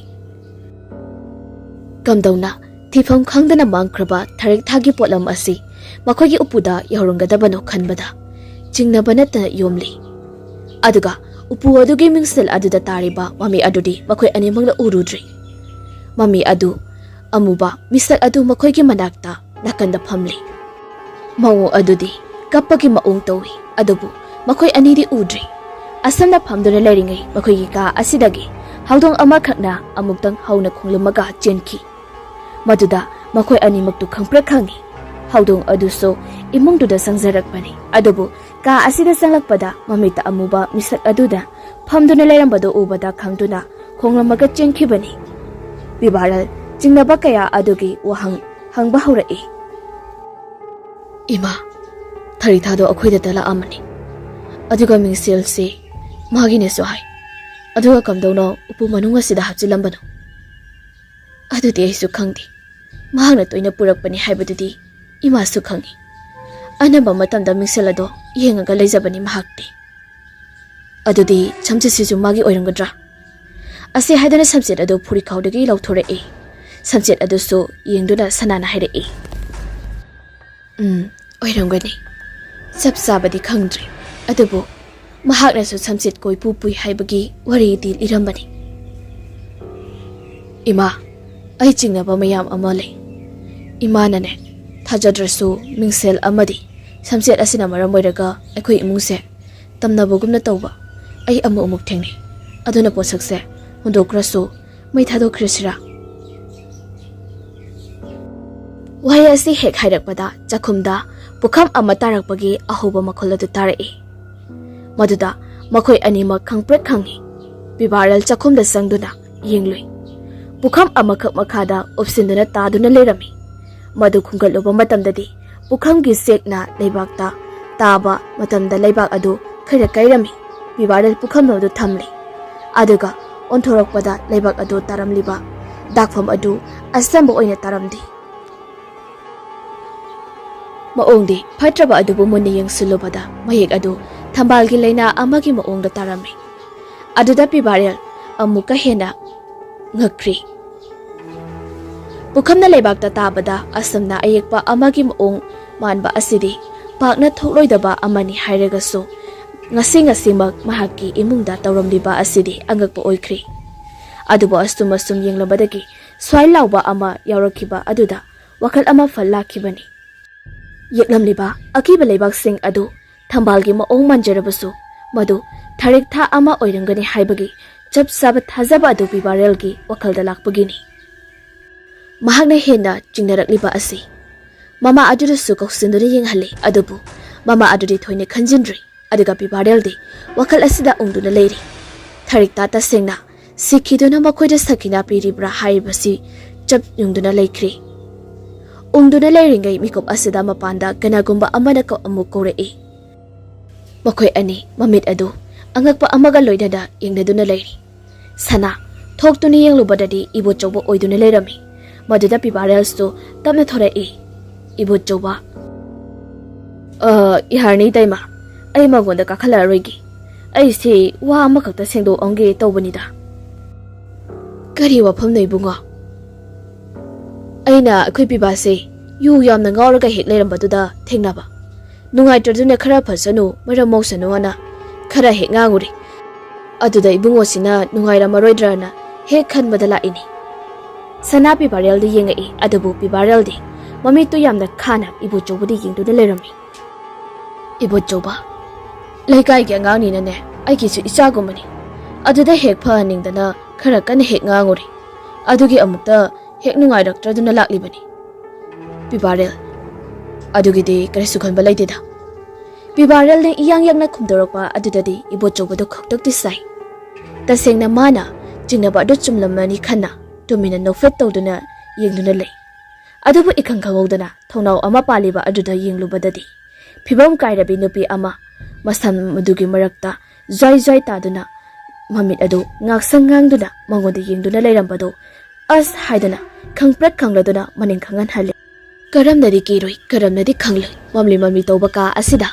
"ꯀꯝꯗꯧꯅ? ꯊꯤꯐꯝ ꯈꯪꯗꯅ ꯃꯥꯡꯈ꯭ꯔꯕ ꯊꯔꯤꯛ ꯊꯥꯒꯤ ꯄꯣꯠꯂꯝ ꯑꯁꯤ ꯃꯈꯣꯏꯒꯤ ꯎꯄꯨꯗ ꯌꯧꯔꯝꯒꯗꯕꯅꯣ ꯈꯟꯕꯗ ꯆꯤꯡꯅꯕ ꯅꯠꯇꯅ ꯌꯣꯝꯂꯤ꯫ ꯑꯗꯨꯒ ꯎꯄꯨ ꯑꯗꯨꯒꯤ ꯃꯤꯡꯁꯦꯜ ꯑꯗꯨꯗ ꯇꯥꯔꯤꯕ ꯃꯃꯤ ꯑꯗꯨꯗꯤ ꯃꯈꯣꯏ ꯑꯅꯤꯃꯛꯅ ꯎꯔꯨꯗ꯭ꯔꯤ꯫ ꯃꯃꯤ ꯑꯗꯨ ꯑꯃꯨꯕ ꯃꯤꯁꯛ ꯑꯗꯨ ꯃꯈꯣꯏꯒꯤ ꯃꯅꯥꯛꯇ ꯅꯥꯀꯟꯗ ꯐꯝꯂꯤ꯫ ꯃꯑꯣꯡ ꯑꯗꯨꯗꯤ ꯀꯞꯄꯒꯤ ꯃꯑꯣꯡ ꯇꯧꯏ, ꯑꯗꯨꯕꯨ ꯃꯈꯣꯏ ꯑꯅꯤꯗꯤ ꯎꯗ꯭ꯔꯤ꯫ ꯑꯁꯨꯝꯅ ꯐꯝꯗꯨꯅ ꯂꯩꯔꯤꯉꯩ ꯃꯈꯣꯏꯒꯤ ꯀꯥ ꯑꯁꯤꯗꯒꯤ ꯍꯧꯗꯣꯡ ꯑꯃꯈꯛꯅ ꯑꯃꯨꯛꯇꯪ ꯍꯧꯅ ꯈꯣꯡꯂꯝꯃꯒ ꯆꯦꯟꯈꯤ꯫ ꯃꯗꯨꯗ ꯃꯈꯣꯏ ꯑꯅꯤꯃꯛꯇꯨ ꯈꯪꯄ꯭ꯔꯦꯛ ꯈꯪꯉꯤ꯫ ꯍꯧꯗꯣꯡ ꯑꯗꯨꯁꯨ ꯏꯃꯨꯡꯗꯨꯗ ꯆꯪꯖꯔꯛꯄꯅꯤ, ꯑꯗꯨꯕꯨ ꯀꯥ ꯑꯁꯤꯗ ꯆꯪꯂꯛꯄꯗ ꯃꯃꯤꯠꯇ ꯑꯃꯨꯕ ꯃꯤꯁꯛ ꯑꯗꯨꯅ ꯐꯝꯗꯨꯅ ꯂꯩꯔꯝꯕꯗꯨ ꯎꯕꯗ ꯈꯪꯗꯨꯅ ꯈꯣꯡꯂꯝꯃꯒ ꯆꯦꯟꯈꯤꯕꯅꯤ꯫ ꯕꯤꯕꯥꯔꯜ ꯆꯤꯡꯅꯕ ꯀꯌꯥ ꯑꯗꯨꯒꯤ ꯋꯥꯍꯪ ꯍꯪꯕ ꯍꯧꯔꯛꯏ꯫ "ꯏꯃꯥ, ꯊꯔꯤꯊꯥꯗꯣ ꯑꯩꯈꯣꯏꯗ ꯂꯥꯛꯑꯝꯃꯅꯤ, ꯑꯗꯨꯒ ꯃꯤꯡꯁꯦꯜꯁꯤ ꯃꯥꯒꯤꯅꯦꯁꯨ ꯍꯥꯏ, ꯑꯗꯨꯒ ꯀꯝꯗꯧꯅ ꯎꯄꯨ ꯃꯅꯨꯡ ꯑꯁꯤꯗ ꯍꯥꯞꯆꯤꯜꯂꯝꯕꯅꯣ? ꯑꯗꯨꯗꯤ ꯑꯩꯁꯨ ꯈꯪꯗꯦ꯫ ꯃꯍꯥꯛꯅ ꯇꯣꯏꯅ ꯄꯨꯔꯛꯄꯅꯤ ꯍꯥꯏꯕꯗꯨꯗꯤ ꯏꯃꯥꯁꯨ ꯈꯪꯏ꯫ ꯑꯅꯝꯕ ꯃꯇꯝꯗ ꯃꯤꯡꯁꯦꯜ ꯑꯗꯣ ꯌꯦꯡꯉꯒ ꯂꯩꯖꯕꯅꯤ ꯃꯍꯥꯛꯇꯤ꯫ ꯑꯗꯨꯗꯤ ꯁꯝꯆꯦꯠꯁꯤꯁꯨ ꯃꯥꯒꯤ ꯑꯣꯏꯔꯝꯒꯗ꯭ꯔꯥ?" ꯑꯁꯤ ꯍꯥꯏꯗꯨꯅ ꯁꯝꯆꯦꯠ ꯑꯗꯨ ꯐꯨꯔꯤꯈꯥꯎꯗꯒꯤ ꯂꯧꯊꯣꯔꯛꯏ꯫ ꯁꯝꯆꯦꯠ ꯑꯗꯨꯁꯨ ꯌꯦꯡꯗꯨꯅ ꯁꯅꯥꯅ ꯍꯥꯏꯔꯛꯏ꯫ "ꯎꯝ, ꯑꯣꯏꯔꯝꯒꯅꯤ꯫ ꯆꯞ ꯆꯥꯕꯗꯤ ꯈꯪꯗ꯭ꯔꯦ, ꯑꯗꯨꯕꯨ ꯃꯍꯥꯛꯅꯁꯨ ꯁꯝꯆꯦꯠ ꯀꯣꯏꯄꯨ ꯄꯨꯏ ꯍꯥꯏꯕꯒꯤ ꯋꯥꯔꯤꯗꯤ ꯂꯤꯔꯝꯕꯅꯤ꯫" "ꯏꯃꯥ, ꯑꯩ ꯆꯤꯡꯅꯕ ꯃꯌꯥꯝ ꯑꯃ ꯂꯩ꯫ ꯏꯃꯥꯅꯅꯦ, ꯊꯥꯖꯗ꯭ꯔꯁꯨ ꯃꯤꯡꯁꯦꯜ ꯑꯃꯗꯤ ꯁꯝꯆꯦꯠ ꯑꯁꯤꯅ ꯃꯔꯝ ꯑꯣꯏꯔꯒ ꯑꯩꯈꯣꯏ ꯏꯃꯨꯡꯁꯦ ꯇꯝꯅꯕꯒꯨꯝꯅ ꯇꯧꯕ ꯑꯩ ꯑꯃꯨꯛ ꯑꯃꯨꯛ ꯊꯦꯡꯅꯩ꯫ ꯑꯗꯨꯅ ꯄꯣꯠꯁꯛꯁꯦ ꯍꯨꯟꯗꯣꯛꯈ꯭ꯔꯁꯨ ꯃꯩ ꯊꯥꯗꯣꯛꯈ꯭ꯔꯁꯤꯔꯥ?" ꯋꯥꯍꯩ ꯑꯁꯤ ꯍꯦꯛ ꯍꯥꯏꯔꯛꯄꯗ ꯆꯥꯛꯈꯨꯝꯗ ꯄꯨꯈꯝ ꯑꯃ ꯇꯥꯔꯛꯄꯒꯤ ꯑꯍꯧꯕ ꯃꯈꯣꯜ ꯑꯗꯨ ꯇꯥꯔꯛꯏ꯫ ꯃꯗꯨꯗ ꯃꯈꯣꯏ ꯑꯅꯤꯃꯛ ꯈꯪꯄ꯭ꯔꯦꯛ ꯈꯪꯉꯤ꯫ ꯕꯤꯕꯥꯔꯦꯜ ꯆꯥꯛꯈꯨꯝꯗ ꯆꯪꯗꯨꯅ ꯌꯦꯡꯂꯨꯏ꯫ ꯄꯨꯈꯝ ꯑꯃꯈꯛ ꯃꯈꯥꯗ ꯎꯞꯁꯤꯟꯗꯨꯅ ꯇꯥꯗꯨꯅ ꯂꯩꯔꯝꯃꯤ꯫ ꯃꯗꯨ ꯈꯨꯝꯒꯠꯂꯨꯕ ꯃꯇꯝꯗꯗꯤ ꯄꯨꯈꯝꯒꯤ ꯆꯦꯛꯅ ꯂꯩꯕꯥꯛꯇ ꯇꯥꯕ ꯃꯇꯝꯗ ꯂꯩꯕꯥꯛ ꯑꯗꯨ ꯈꯔ ꯀꯥꯏꯔꯝꯃꯤ꯫ ꯕꯤꯕꯥꯔꯦꯜ ꯄꯨꯈꯝ ꯑꯗꯨ ꯊꯝꯂꯤ, ꯑꯗꯨꯒ ꯑꯣꯟꯊꯣꯔꯛꯄꯗ ꯂꯩꯕꯥꯛ ꯑꯗꯨ ꯇꯥꯔꯝꯂꯤꯕ ꯗꯥꯛꯐꯝ ꯑꯗꯨ ꯑꯆꯝꯕ ꯑꯣꯏꯅ ꯇꯥꯔꯝꯗꯦ꯫ ꯃꯑꯣꯡꯗꯤ ꯐꯠꯇ꯭ꯔꯕ ꯑꯗꯨꯕꯨ ꯃꯨꯟꯅ ꯌꯦꯡꯁꯤꯜꯂꯨꯕꯗ ꯃꯌꯦꯛ ꯑꯗꯨ ꯊꯝꯕꯥꯜꯒꯤ ꯂꯩꯅꯥ ꯑꯃꯒꯤ ꯃꯑꯣꯡꯗ ꯇꯥꯔꯝꯃꯤ꯫ ꯑꯗꯨꯗ ꯕꯤꯕꯥꯔꯦꯜ ꯑꯃꯨꯛꯀ ꯍꯦꯟꯅ ꯉꯛꯈ꯭ꯔꯤ꯫ ꯄꯨꯈꯝꯅ ꯂꯩꯕꯥꯛꯇ ꯇꯥꯕꯗ ꯑꯁꯨꯝꯅ ꯑꯌꯦꯛꯄ ꯑꯃꯒꯤ ꯃꯑꯣꯡ ꯃꯥꯟꯕ ꯑꯁꯤꯗꯤ ꯄꯥꯛꯅ ꯊꯣꯛꯂꯣꯏꯗꯕ ꯑꯃꯅꯤ ꯍꯥꯏꯔꯒꯁꯨ, ꯉꯁꯤ ꯉꯁꯤꯃꯛ ꯃꯍꯥꯛꯀꯤ ꯏꯃꯨꯡꯗ ꯇꯧꯔꯝꯂꯤꯕ ꯑꯁꯤꯗꯤ ꯑꯉꯛꯄ ꯑꯣꯏꯈ꯭ꯔꯦ꯫ ꯑꯗꯨꯕꯨ ꯑꯁꯨꯝ ꯑꯁꯨꯝ ꯌꯦꯡꯂꯕꯗꯒꯤ ꯁ꯭ꯋꯥꯏ ꯂꯥꯎꯕ ꯑꯃ ꯌꯥꯎꯔꯛꯈꯤꯕ ꯑꯗꯨꯗ ꯋꯥꯈꯜ ꯑꯃ ꯐꯜ ꯂꯥꯛꯈꯤꯕꯅꯤ꯫ ꯌꯦꯛꯂꯝꯂꯤꯕ ꯑꯀꯤꯕ ꯂꯩꯕꯥꯛꯁꯤꯡ ꯑꯗꯨ ꯊꯝꯕꯥꯜꯒꯤ ꯃꯑꯣꯡ ꯃꯥꯟꯖꯔꯕꯁꯨ, ꯃꯗꯨ ꯊꯥꯔꯤꯛꯊꯥ ꯑꯃ ꯑꯣꯏꯔꯝꯒꯅꯤ ꯍꯥꯏꯕꯒꯤ ꯆꯞ ꯆꯥꯕ ꯊꯥꯖꯕ ꯑꯗꯨ ꯄꯤꯕꯥꯔꯦꯜꯒꯤ ꯋꯥꯈꯜꯗ ꯂꯥꯛꯄꯒꯤꯅꯤ꯫ ꯃꯍꯥꯛꯅ ꯍꯦꯟꯅ ꯆꯤꯡꯅꯔꯛꯂꯤꯕ ꯑꯁꯤ ꯃꯃꯥ ꯑꯗꯨꯗꯁꯨ ꯀꯧꯁꯤꯟꯗꯨꯅ ꯌꯦꯡꯍꯜꯂꯤ, ꯑꯗꯨꯕꯨ ꯃꯃꯥ ꯑꯗꯨꯗꯤ ꯊꯣꯏꯅ ꯈꯟꯖꯤꯟꯗ꯭ꯔꯤ꯫ ꯑꯗꯨꯒ ꯄꯤꯕꯥꯔꯦꯜꯗꯤ ꯋꯥꯈꯜ ꯑꯁꯤꯗ ꯎꯪꯗꯨꯅ ꯂꯩꯔꯤ꯫ ꯊꯥꯔꯤꯛꯇ ꯇꯁꯦꯡꯅ ꯁꯤꯈꯤꯗꯨꯅ ꯃꯈꯣꯏꯗ ꯁꯈꯤꯅꯥ ꯄꯤꯔꯤꯕ꯭ꯔꯥ ꯍꯥꯏꯔꯤꯕꯁꯤ ꯆꯞ ꯌꯨꯡꯗꯨꯅ ꯂꯩꯈ꯭ꯔꯤ꯫ ꯎꯪꯗꯨꯅ ꯂꯩꯔꯤꯉꯩ ꯃꯤꯀꯨꯞ ꯑꯁꯤꯗ ꯃꯄꯥꯟꯗ ꯀꯅꯥꯒꯨꯝꯕ ꯑꯃꯅ ꯀ-, ꯑꯃꯨꯛ ꯀꯧꯔꯛꯏ꯫ ꯃꯈꯣꯏ ꯑꯅꯤ ꯃꯃꯤꯠ ꯑꯗꯨ ꯑꯉꯛꯄ ꯑꯃꯒ ꯂꯣꯏꯅꯅ ꯌꯦꯡꯅꯗꯨꯅ ꯂꯩꯔꯤ꯫ ꯁꯅꯥ ꯊꯣꯛꯇꯨꯅ ꯌꯦꯡꯂꯨꯕꯗꯗꯤ ꯏꯕꯣꯆꯧꯕ ꯑꯣꯏꯗꯨꯅ ꯂꯩꯔꯝꯃꯤ꯫ ꯃꯗꯨꯗ ꯄꯤꯕꯥꯔꯦꯜꯁꯇꯨ ꯇꯞꯅ ꯊꯣꯔꯛꯏ꯫ "ꯏꯕꯣꯆꯧꯕ꯫" "ꯑ, ꯏꯍꯥꯔꯅꯤ ꯏꯇꯩꯃ, ꯑꯩ ꯃꯉꯣꯟꯗ ꯀꯥꯈꯠꯂꯛꯑꯔꯣꯏꯒꯦ꯫ ꯑꯩꯁꯤ ꯋꯥ ꯑꯃꯈꯛꯇ ꯁꯦꯡꯗꯣꯛꯑꯝꯒꯦ ꯇꯧꯕꯅꯤꯗ꯫" "ꯀꯔꯤ ꯋꯥꯐꯝꯅꯣ ꯏꯕꯨꯡꯉꯣ?" "ꯑꯩꯅ ꯑꯩꯈꯣꯏ ꯄꯤꯕꯥꯁꯦ ꯌꯨ ꯌꯥꯝꯅ ꯉꯥꯎꯔꯒ ꯍꯦꯛ ꯂꯩꯔꯝꯕꯗꯨꯗ ꯊꯦꯡꯅꯕ꯫ ꯅꯨꯡꯉꯥꯏꯇ꯭ꯔꯗꯨꯅ ꯈꯔ ꯐꯖꯅꯨ, ꯃꯔꯝ ꯃꯧꯁꯅꯨ ꯍꯥꯏꯅ ꯈꯔ ꯍꯦꯛ ꯉꯥꯡꯉꯨꯔꯦ꯫ ꯑꯗꯨꯗ ꯏꯕꯨꯡꯉꯣꯁꯤꯅ ꯅꯨꯡꯉꯥꯏꯔꯝꯃꯔꯣꯏꯗ꯭ꯔꯅ ꯍꯦꯛ ꯈꯟꯕꯗ ꯂꯥꯛꯏꯅꯤ꯫" ꯁꯅꯥ ꯄꯤꯕꯥꯔꯦꯜꯗ ꯌꯦꯡꯉꯛꯏ, ꯑꯗꯨꯕꯨ ꯄꯤꯕꯥꯔꯦꯜꯗꯤ ꯃꯃꯤꯠꯇꯨ ꯌꯥꯝꯅ ꯈꯥꯅ ꯏꯕꯣꯆꯧꯕꯗ ꯌꯦꯡꯗꯨꯅ ꯂꯩꯔꯝꯃꯤ꯫ "ꯏꯕꯣꯆꯧꯕ, ꯂꯩꯀꯥꯏꯒꯤ ꯑꯉꯥꯡꯅꯤꯅꯅꯦ, ꯑꯩꯒꯤꯁꯨ ꯏꯆꯥꯒꯨꯝꯕꯅꯤ꯫ ꯑꯗꯨꯗ ꯍꯦꯛ ꯐꯍꯟꯅꯤꯡꯗꯅ ꯈꯔ ꯀꯟꯅ ꯍꯦꯛ ꯉꯥꯡꯉꯨꯔꯦ꯫ ꯑꯗꯨꯒꯤ ꯑꯃꯨꯛꯇ ꯍꯦꯛ ꯅꯨꯡꯉꯥꯏꯔꯛꯇ꯭ꯔꯗꯨꯅ ꯂꯥꯛꯂꯤꯕꯅꯤ꯫" "ꯄꯤꯕꯥꯔꯦꯜ, ꯑꯗꯨꯒꯤꯗꯤ ꯀꯔꯤꯁꯨ ꯈꯟꯕ ꯂꯩꯇꯦꯗ꯫" ꯄꯤꯕꯥꯔꯦꯜꯅ ꯏꯌꯥꯡ ꯌꯥꯡꯅ ꯈꯨꯝꯗꯣꯔꯛꯄ ꯑꯗꯨꯗꯗꯤ ꯏꯕꯣꯆꯧꯕꯗꯨ ꯈꯛꯇꯛꯇꯤ ꯁꯥꯏ꯫ ꯇꯁꯦꯡꯅ ꯃꯥꯅ ꯆꯤꯡꯅꯕ ꯑꯗꯨ ꯆꯨꯝꯂꯝꯃꯅꯤ ꯈꯟꯅ ꯇꯨꯃꯤꯟꯅ ꯅꯣꯛꯐꯦꯠ ꯇꯧꯗꯨꯅ ꯌꯦꯡꯗꯨꯅ ꯂꯩ꯫ ꯑꯗꯨꯕꯨ ꯏꯈꯪ ꯈꯪꯍꯧꯗꯅ ꯊꯣꯡꯅꯥꯎ ꯑꯃ ꯄꯥꯜꯂꯤꯕ ꯑꯗꯨꯗ ꯌꯦꯡꯂꯨꯕꯗꯗꯤ ꯐꯤꯕꯝ ꯀꯥꯏꯔꯕꯤ ꯅꯨꯄꯤ ꯑꯃ ꯃꯁꯝ ꯑꯗꯨꯒꯤ ꯃꯔꯛꯇ ꯖ꯭ꯋꯥꯏ ꯖ꯭ꯋꯥꯏ ꯇꯥꯗꯨꯅ ꯃꯃꯤꯠ ꯑꯗꯨ ꯉꯥꯛꯁꯪ ꯉꯥꯡꯗꯨꯅ ꯃꯉꯣꯟꯗ ꯌꯦꯡꯗꯨꯅ ꯂꯩꯔꯝꯕꯗꯨ ꯑꯁ ꯍꯥꯏꯗꯨꯅ ꯈꯪꯄ꯭ꯔꯦꯛ ꯈꯪꯂꯗꯨꯅ ꯃꯅꯤꯡ ꯈꯪꯍꯟꯍꯜꯂꯤ꯫ ꯀꯔꯝꯅꯗꯤ ꯀꯤꯔꯣꯏ, ꯀꯔꯝꯅꯗꯤ ꯈꯪꯂꯣꯏ꯫ ꯃꯝꯂꯤ ꯃꯝꯂꯤ ꯇꯧꯕ ꯀꯥ ꯑꯁꯤꯗ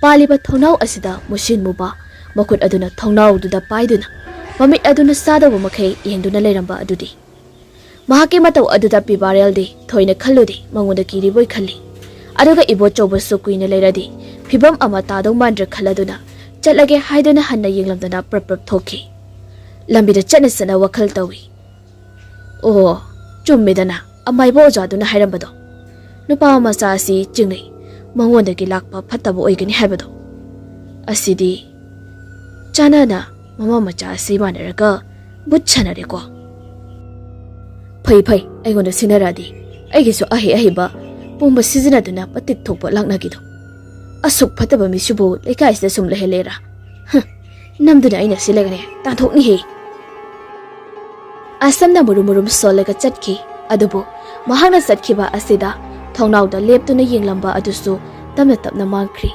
ꯄꯥꯜꯂꯤꯕ ꯊꯣꯡꯅꯥꯎ ꯑꯁꯤꯗ ꯃꯨꯁꯤꯟ ꯃꯨꯕ ꯃꯈꯨꯠ ꯑꯗꯨꯅ ꯊꯣꯡꯅꯥꯎꯗꯨꯗ ꯄꯥꯏꯗꯨꯅ ꯃꯃꯤꯠ ꯑꯗꯨꯅ ꯆꯥꯗꯧꯕ ꯃꯈꯩ ꯌꯦꯡꯗꯨꯅ ꯂꯩꯔꯝꯕ ꯑꯗꯨꯗꯤ꯫ ꯃꯍꯥꯛꯀꯤ ꯃꯇꯧ ꯑꯗꯨꯗ ꯄꯤꯕꯥꯔꯦꯜꯗꯤ ꯊꯣꯏꯅ ꯈꯜꯂꯨꯗꯦ, ꯃꯉꯣꯟꯗ ꯀꯤꯔꯤꯕꯣꯏ ꯈꯜꯂꯤ꯫ ꯑꯗꯨꯒ ꯏꯕꯣꯆꯧꯕꯁꯨ ꯀꯨꯏꯅ ꯂꯩꯔꯗꯤ ꯐꯤꯕꯝ ꯑꯃ ꯇꯥꯗꯧ ꯃꯥꯟꯗ꯭ꯔꯦ ꯈꯜꯂꯗꯨꯅ ꯆꯠꯂꯒꯦ ꯍꯥꯏꯗꯨꯅ ꯍꯟꯅ ꯌꯦꯡꯂꯝꯗꯅ ꯄ꯭ꯔꯞ ꯄ꯭ꯔꯞ ꯊꯣꯛꯈꯤ꯫ ꯂꯝꯕꯤꯗ ꯆꯠꯅ ꯆꯠꯅ ꯋꯥꯈꯜ ꯇꯧꯏ꯫ ꯑꯣ, ꯆꯨꯝꯃꯦꯗꯅ ꯑꯃꯥꯏꯕ ꯑꯣꯖꯥꯗꯨꯅ ꯍꯥꯏꯔꯝꯕꯗꯣ꯫ ꯅꯨꯄꯥ ꯃꯆꯥ ꯑꯁꯤ ꯆꯤꯡꯅꯩ, ꯃꯉꯣꯟꯗꯒꯤ ꯂꯥꯛꯄ ꯐꯠꯇꯕ ꯑꯣꯏꯒꯅꯤ ꯍꯥꯏꯕꯗꯣ꯫ ꯑꯁꯤꯗꯤ ꯆꯥꯅꯅ ꯃꯃꯥ ꯃꯆꯥ ꯑꯁꯤ ꯃꯥꯟꯅꯔꯒ ꯕꯨꯠ ꯁꯥꯟꯅꯔꯦꯀꯣ꯫ ꯐꯩ ꯐꯩ, ꯑꯩꯉꯣꯟꯗ ꯁꯤꯟꯅꯔꯛꯑꯗꯤ꯫ ꯑꯩꯒꯤꯁꯨ ꯑꯍꯩ ꯑꯍꯩꯕ ꯄꯨꯝꯕ ꯁꯤꯖꯤꯟꯅꯗꯨꯅ ꯃꯇꯤꯛ ꯊꯣꯛꯄ ꯂꯥꯛꯅꯈꯤꯗꯣ꯫ ꯑꯁꯨꯛ ꯐꯠꯇꯕ ꯃꯤꯁꯤꯕꯨ ꯂꯩꯀꯥꯏꯁꯤꯗ ꯁꯨꯝ ꯂꯩꯍꯜꯂꯦꯔꯥ? ꯍ, ꯅꯝꯗꯨꯅ ꯑꯩꯅ ꯁꯤꯜꯂꯒꯅꯦ ꯇꯥꯟꯊꯣꯛꯅꯤꯍꯦ꯫ ꯑꯁꯝꯅ ꯃꯨꯔꯨꯝ ꯃꯨꯔꯨꯝ ꯁꯣꯜꯂꯒ ꯆꯠꯈꯤ꯫ ꯑꯗꯨꯕꯨ ꯃꯍꯥꯛꯅ ꯆꯠꯈꯤꯕ ꯑꯁꯤꯗ ꯊꯣꯡꯅꯥꯎꯗ ꯂꯦꯞꯇꯨꯅ ꯌꯦꯡꯂꯝꯕ ꯑꯗꯨꯁꯨ ꯇꯞꯅ ꯇꯞꯅ ꯃꯥꯡꯈ꯭ꯔꯤ꯫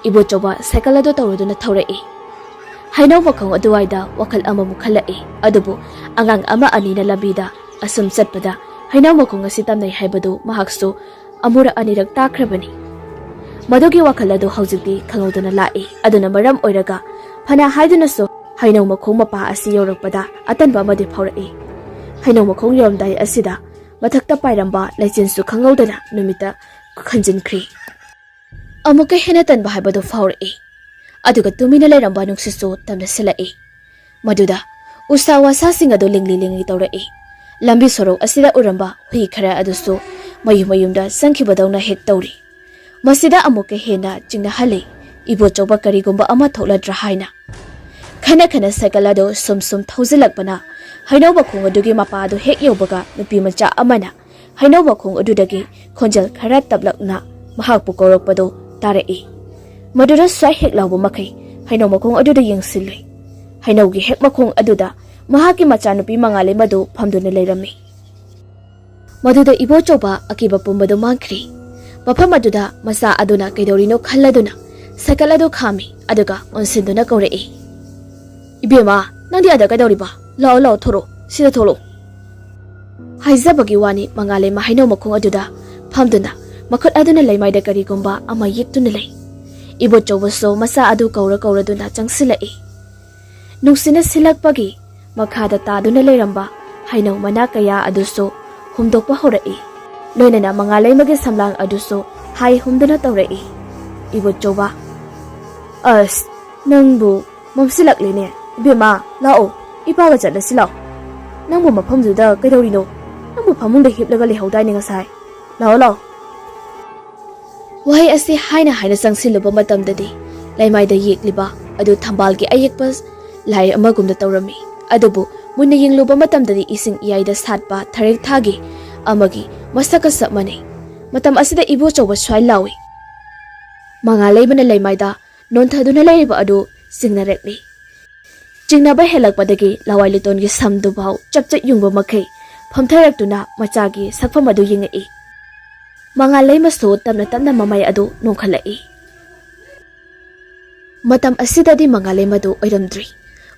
ꯏꯕꯣꯆꯧꯕ ꯁꯥꯏꯀꯜ ꯑꯗꯨ ꯇꯧꯔꯗꯨꯅ ꯊꯧꯔꯛꯏ꯫ ꯍꯩꯅꯧ ꯃꯈꯣꯡ ꯑꯗꯨꯋꯥꯏꯗ ꯋꯥꯈꯜ ꯑꯃꯃꯨꯛ ꯈꯜꯂꯛꯏ꯫ ꯑꯗꯨꯕꯨ ꯑꯉꯥꯡ ꯑꯃ ꯑꯅꯤꯅ ꯂꯝꯕꯤꯗ ꯑꯁꯨꯝ ꯆꯠꯄꯗ ꯍꯩꯅꯧ ꯃꯈꯣꯡ ꯑꯁꯤ ꯇꯝꯅꯩ ꯍꯥꯏꯕꯗꯨ ꯃꯍꯥꯛꯁꯨ ꯑꯃꯨꯔꯛ ꯑꯅꯤꯔꯛ ꯇꯥꯈ꯭ꯔꯕꯅꯤ꯫ ꯃꯗꯨꯒꯤ ꯋꯥꯈꯜ ꯑꯗꯨ ꯍꯧꯖꯤꯛꯇꯤ ꯈꯪꯍꯧꯗꯅ ꯂꯥꯛꯏ꯫ ꯑꯗꯨꯅ ꯃꯔꯝ ꯑꯣꯏꯔꯒ ꯐꯅ ꯍꯥꯏꯗꯨꯅꯁꯨ ꯍꯩꯅꯧ ꯃꯈꯣꯡ ꯃꯄꯥ ꯑꯁꯤ ꯌꯧꯔꯛꯄꯗ ꯑꯇꯟꯕ ꯑꯃꯗꯤ ꯐꯥꯎꯔꯛꯏ꯫ ꯍꯩꯅꯧ ꯃꯈꯣꯡ ꯌꯧꯔꯝꯗꯥꯏ ꯑꯁꯤꯗ ꯃꯊꯛꯇ ꯄꯥꯏꯔꯝꯕ ꯂꯩꯆꯤꯟꯁꯨ ꯈꯪꯍꯧꯗꯅ ꯅꯨꯃꯤꯠꯇ ꯈꯟꯖꯤꯟꯈ꯭ꯔꯤ꯫ ꯑꯃꯨꯛꯀ ꯍꯦꯟꯅ ꯇꯟꯕ ꯍꯥꯏꯕꯗꯨ ꯐꯥꯎꯔꯛꯏ꯫ ꯑꯗꯨꯒ ꯇꯨꯃꯤꯟꯅ ꯂꯩꯔꯝꯕ ꯅꯨꯡꯁꯤꯠꯁꯨ ꯇꯞꯅ ꯁꯤꯜꯂꯛꯏ꯫ ꯃꯗꯨꯗ ꯎꯁꯥ ꯋꯥꯁꯥꯁꯤꯡ ꯑꯗꯨ ꯂꯤꯡꯂꯤ ꯂꯤꯡꯂꯤ ꯇꯧꯔꯛꯏ꯫ ꯂꯝꯕꯤ ꯁꯣꯔꯣꯛ ꯑꯁꯤꯗ ꯎꯔꯝꯕ ꯍꯨꯏ ꯈꯔ ꯑꯗꯨꯁꯨ ꯃꯌꯨꯝ ꯃꯌꯨꯝꯗ ꯆꯪꯈꯤꯕꯗꯧꯅ ꯍꯦꯛ ꯇꯧꯔꯤ꯫ ꯃꯁꯤꯗ ꯑꯃꯨꯛꯀ ꯍꯦꯟꯅ ꯆꯤꯡꯅꯍꯜꯂꯤ, ꯏꯕꯣꯆꯧꯕ ꯀꯔꯤꯒꯨꯝꯕ ꯑꯃ ꯊꯣꯛꯂꯗ꯭ꯔꯥ ꯍꯥꯏꯅ꯫ ꯈꯅ ꯈꯅ ꯁꯥꯏꯀꯜ ꯑꯗꯨ ꯁꯨꯝ ꯁꯨꯝ ꯊꯧꯖꯤꯜꯂꯛꯄꯅ ꯍꯩꯅꯧ ꯃꯈꯣꯡ ꯑꯗꯨꯒꯤ ꯃꯄꯥ ꯑꯗꯨ ꯍꯦꯛ ꯌꯧꯕꯒ ꯅꯨꯄꯤ ꯃꯆꯥ ꯑꯃꯅ ꯍꯩꯅꯧ ꯃꯈꯣꯡ ꯑꯗꯨꯗꯒꯤ ꯈꯣꯟꯖꯦꯜ ꯈꯔ ꯇꯞꯂꯞꯅ ꯃꯍꯥꯛꯄꯨ ꯀꯧꯔꯛꯄꯗꯨ ꯇꯥꯔꯛꯏ꯫ ꯃꯗꯨꯗ ꯁ꯭ꯋꯥꯏ ꯍꯦꯛ ꯂꯥꯎꯕ ꯃꯈꯩ ꯍꯩꯅꯧ ꯃꯈꯣꯡ ꯑꯗꯨꯗ ꯌꯦꯡꯁꯤꯜꯂꯨꯏ꯫ ꯍꯩꯅꯧꯒꯤ ꯍꯦꯛ ꯃꯈꯣꯡ ꯑꯗꯨꯗ ꯃꯍꯥꯛꯀꯤ ꯃꯆꯥꯅꯨꯄꯤ ꯃꯉꯥꯂꯩꯃꯗꯨ ꯐꯝꯗꯨꯅ ꯂꯩꯔꯝꯃꯤ꯫ ꯃꯗꯨꯗ ꯏꯕꯣꯆꯧꯕ ꯑꯀꯤꯕ ꯄꯨꯝꯕꯗꯨ ꯃꯥꯡꯈ꯭ꯔꯤ꯫ ꯃꯐꯝ ꯑꯗꯨꯗ ꯃꯆꯥ ꯑꯗꯨꯅ ꯀꯩꯗꯧꯔꯤꯅꯣ ꯈꯜꯂꯗꯨꯅ ꯁꯥꯏꯀꯜ ꯑꯗꯨ ꯈꯥꯝꯃꯤ, ꯑꯗꯨꯒ ꯑꯣꯟꯁꯤꯟꯗꯨꯅ ꯀꯧꯔꯛꯏ, "ꯏꯕꯦꯝꯃ, ꯅꯪꯗꯤ ꯑꯗ ꯀꯩꯗꯧꯔꯤꯕ? ꯂꯥꯛꯑꯣ, ꯂꯥꯛꯑꯣ, ꯊꯣꯔꯛꯑꯣ, ꯁꯤꯗ ꯊꯣꯛꯂꯛꯑꯣ"꯫ ꯍꯥꯏꯖꯕꯒꯤ ꯋꯥꯅꯤ, ꯃꯉꯥꯂꯩꯃ ꯍꯩꯅꯧ ꯃꯈꯣꯡ ꯑꯗꯨꯗ ꯐꯝꯗꯨꯅ ꯃꯈꯨꯠ ꯑꯗꯨꯅ ꯂꯩꯃꯥꯏꯗ ꯀꯔꯤꯒꯨꯝꯕ ꯑꯃ ꯌꯦꯛꯇꯨꯅ ꯂꯩ꯫ ꯏꯕꯣꯆꯧꯕꯁꯨ ꯃꯆꯥ ꯑꯗꯨ ꯀꯧꯔ ꯀꯧꯔꯗꯨꯅ ꯆꯪꯁꯤꯜꯂꯛꯏ꯫ ꯅꯨꯡꯁꯤꯠꯅ ꯁꯤꯜꯂꯛꯄꯒꯤ ꯃꯈꯥꯗ ꯇꯥꯗꯨꯅ ꯂꯩꯔꯝꯕ ꯍꯩꯅꯧ ꯃꯅꯥ ꯀꯌꯥ ꯑꯗꯨꯁꯨ ꯍꯨꯝꯗꯣꯛꯄ ꯍꯧꯔꯛꯏ꯫ ꯂꯣꯏꯅꯅ ꯃꯉꯥꯂꯩꯃꯒꯤ ꯁꯝꯂꯥꯡ ꯑꯗꯨꯁꯨ ꯍꯥꯏ ꯍꯨꯝꯗꯨꯅ ꯇꯧꯔꯛꯏ꯫ "ꯏꯕꯣꯆꯧꯕ, ꯑꯁ, ꯅꯪꯕꯨ ꯃꯝꯁꯤꯜꯂꯛꯂꯦꯅꯦ꯫ ꯏꯕꯦꯝꯃ, ꯂꯥꯛꯑꯣ, ꯏꯄꯥꯒ ꯆꯠꯂꯁꯤ ꯂꯥꯛꯑꯣ꯫ ꯅꯪꯕꯨ ꯃꯐꯝꯗꯨꯗ ꯀꯩꯗꯧꯔꯤꯅꯣ? ꯅꯪꯕꯨ ꯐꯃꯨꯡꯗ ꯍꯤꯞꯂꯒ ꯂꯩꯍꯧꯗꯥꯏꯅꯦ ꯉꯁꯥꯏ? ꯂꯥꯛꯑꯣ, ꯂꯥꯛꯑꯣ꯫" ꯋꯥꯍꯩ ꯑꯁꯤ ꯍꯥꯏꯅ ꯍꯥꯏꯅ ꯆꯪꯁꯤꯜꯂꯨꯕ ꯃꯇꯝꯗꯗꯤ ꯂꯩꯃꯥꯏꯗ ꯌꯦꯛꯂꯤꯕ ꯑꯗꯨ ꯊꯝꯕꯥꯜꯒꯤ ꯑꯌꯦꯛꯄ ꯂꯥꯏ ꯑꯃꯒꯨꯝꯅ ꯇꯧꯔꯝꯃꯤ꯫ ꯑꯗꯨꯕꯨ ꯃꯨꯟꯅ ꯌꯦꯡꯂꯨꯕ ꯃꯇꯝꯗꯗꯤ ꯏꯁꯤꯡ ꯏꯌꯥꯏꯗ ꯁꯥꯠꯄ ꯊꯔꯤꯛ ꯊꯥꯒꯤ ꯑꯃꯒꯤ ꯃꯁꯛꯀ ꯆꯞ ꯃꯥꯟꯅꯩ꯫ ꯃꯇꯝ ꯑꯁꯤꯗ ꯏꯕꯣꯆꯧꯕ ꯁ꯭ꯋꯥꯏ ꯂꯥꯎꯏ꯫ ꯃꯉꯥꯂꯩꯃꯅ ꯂꯩꯃꯥꯏꯗ ꯅꯣꯟꯊꯗꯨꯅ ꯂꯩꯔꯤꯕ ꯑꯗꯨ ꯆꯤꯡꯅꯔꯛꯂꯤ꯫ ꯆꯤꯡꯅꯕ ꯍꯦꯜꯂꯛꯄꯗꯒꯤ ꯂꯋꯥꯏ ꯂꯨꯇꯣꯟꯒꯤ ꯁꯝꯗꯨꯐꯥꯎ ꯆꯞ ꯆꯞ ꯌꯨꯡꯕ ꯃꯈꯩ ꯐꯝꯊꯔꯛꯇꯨꯅ ꯃꯆꯥꯒꯤ ꯁꯛꯐꯝ ꯑꯗꯨ ꯌꯦꯡꯉꯛꯏ꯫ ꯃꯉꯥꯂꯩꯃꯁꯨ ꯇꯞꯅ ꯇꯞꯅ ꯃꯃꯥꯏ ꯑꯗꯨ ꯅꯣꯡꯈꯠꯂꯛꯏ꯫ ꯃꯇꯝ ꯑꯁꯤꯗꯗꯤ ꯃꯉꯥꯂꯩꯃꯗꯨ ꯑꯣꯏꯔꯝꯗ꯭ꯔꯤ꯫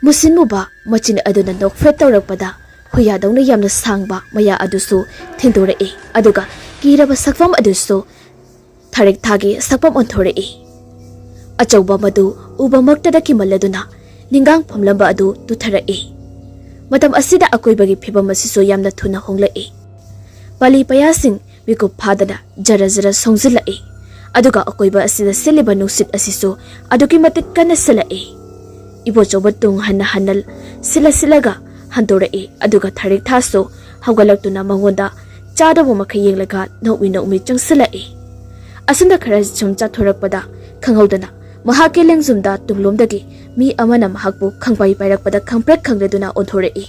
ꯃꯨꯁꯤꯟ ꯃꯨꯕ ꯃꯆꯤꯟ ꯑꯗꯨꯅ ꯅꯣꯛꯐꯦꯠ ꯇꯧꯔꯛꯄꯗ ꯍꯨꯏꯌꯥꯗꯧꯅ ꯌꯥꯝꯅ ꯁꯥꯡꯕ ꯃꯌꯥ ꯑꯗꯨꯁꯨ ꯊꯦꯡꯗꯣꯔꯛꯏ, ꯑꯗꯨꯒ ꯀꯤꯔꯕ ꯁꯛꯐꯝ ꯑꯗꯨꯁꯨ ꯊꯔꯤꯛ ꯊꯥꯒꯤ ꯁꯛꯐꯝ ꯑꯣꯟꯊꯣꯔꯛꯏ꯫ ꯑꯆꯧꯕ ꯃꯗꯨ ꯎꯕꯃꯛꯇꯗ ꯀꯤꯃꯜꯂꯗꯨꯅ ꯅꯤꯡꯒꯥꯡ ꯐꯝꯂꯝꯕ ꯑꯗꯨ ꯇꯨꯊꯔꯛꯏ꯫ ꯃꯇꯝ ꯑꯁꯤꯗ ꯑꯀꯣꯏꯕꯒꯤ ꯐꯤꯕꯝ ꯑꯁꯤꯁꯨ ꯌꯥꯝꯅ ꯊꯨꯅ ꯍꯣꯡꯂꯛꯏ꯫ ꯄꯥꯂꯤ ꯄꯌꯥꯁꯤꯡ ꯃꯤꯀꯨꯞ ꯐꯥꯗꯅ ꯖꯔ ꯖꯔ ꯁꯣꯡꯖꯤꯜꯂꯛꯏ꯫ ꯑꯗꯨꯒ ꯑꯀꯣꯏꯕ ꯑꯁꯤꯗ ꯁꯤꯠꯂꯤꯕ ꯅꯨꯡꯁꯤꯠ ꯑꯁꯤꯁꯨ ꯑꯗꯨꯛꯀꯤ ꯃꯇꯤꯛ ꯀꯟꯅ ꯁꯤꯜꯂꯛꯏ꯫ ꯏꯕꯣꯆꯧꯕ ꯇꯨꯡ ꯍꯟꯅ ꯍꯟꯅ ꯁꯤꯠꯂ ꯁꯤꯠꯂꯒ ꯍꯟꯗꯣꯔꯛꯏ, ꯑꯗꯨꯒ ꯊꯔꯤꯛ ꯊꯥꯁꯨ ꯍꯧꯒꯠꯂꯛꯇꯨꯅ ꯃꯉꯣꯟꯗ ꯆꯥꯗꯧꯕ ꯃꯈꯩ ꯌꯦꯡꯂꯒ ꯅꯣꯛꯃꯤ ꯅꯣꯛꯃꯤ ꯆꯪꯁꯤꯜꯂꯛꯏ꯫ ꯑꯁꯨꯝꯅ ꯈꯔ ꯁꯨꯝ ꯆꯠꯊꯣꯔꯛꯄꯗ ꯈꯪꯍꯧꯗꯅ ꯃꯍꯥꯛꯀꯤ ꯂꯦꯡꯖꯨꯝꯗ ꯇꯨꯡꯂꯣꯝꯗꯒꯤ ꯃꯤ ꯑꯃꯅ ꯃꯍꯥꯛꯄꯨ ꯈꯪꯄꯥꯏ ꯄꯥꯏꯔꯛꯄꯗ ꯈꯪꯄ꯭ꯔꯦꯛ ꯈꯪꯂꯗꯨꯅ ꯑꯣꯟꯊꯣꯔꯛꯏ꯫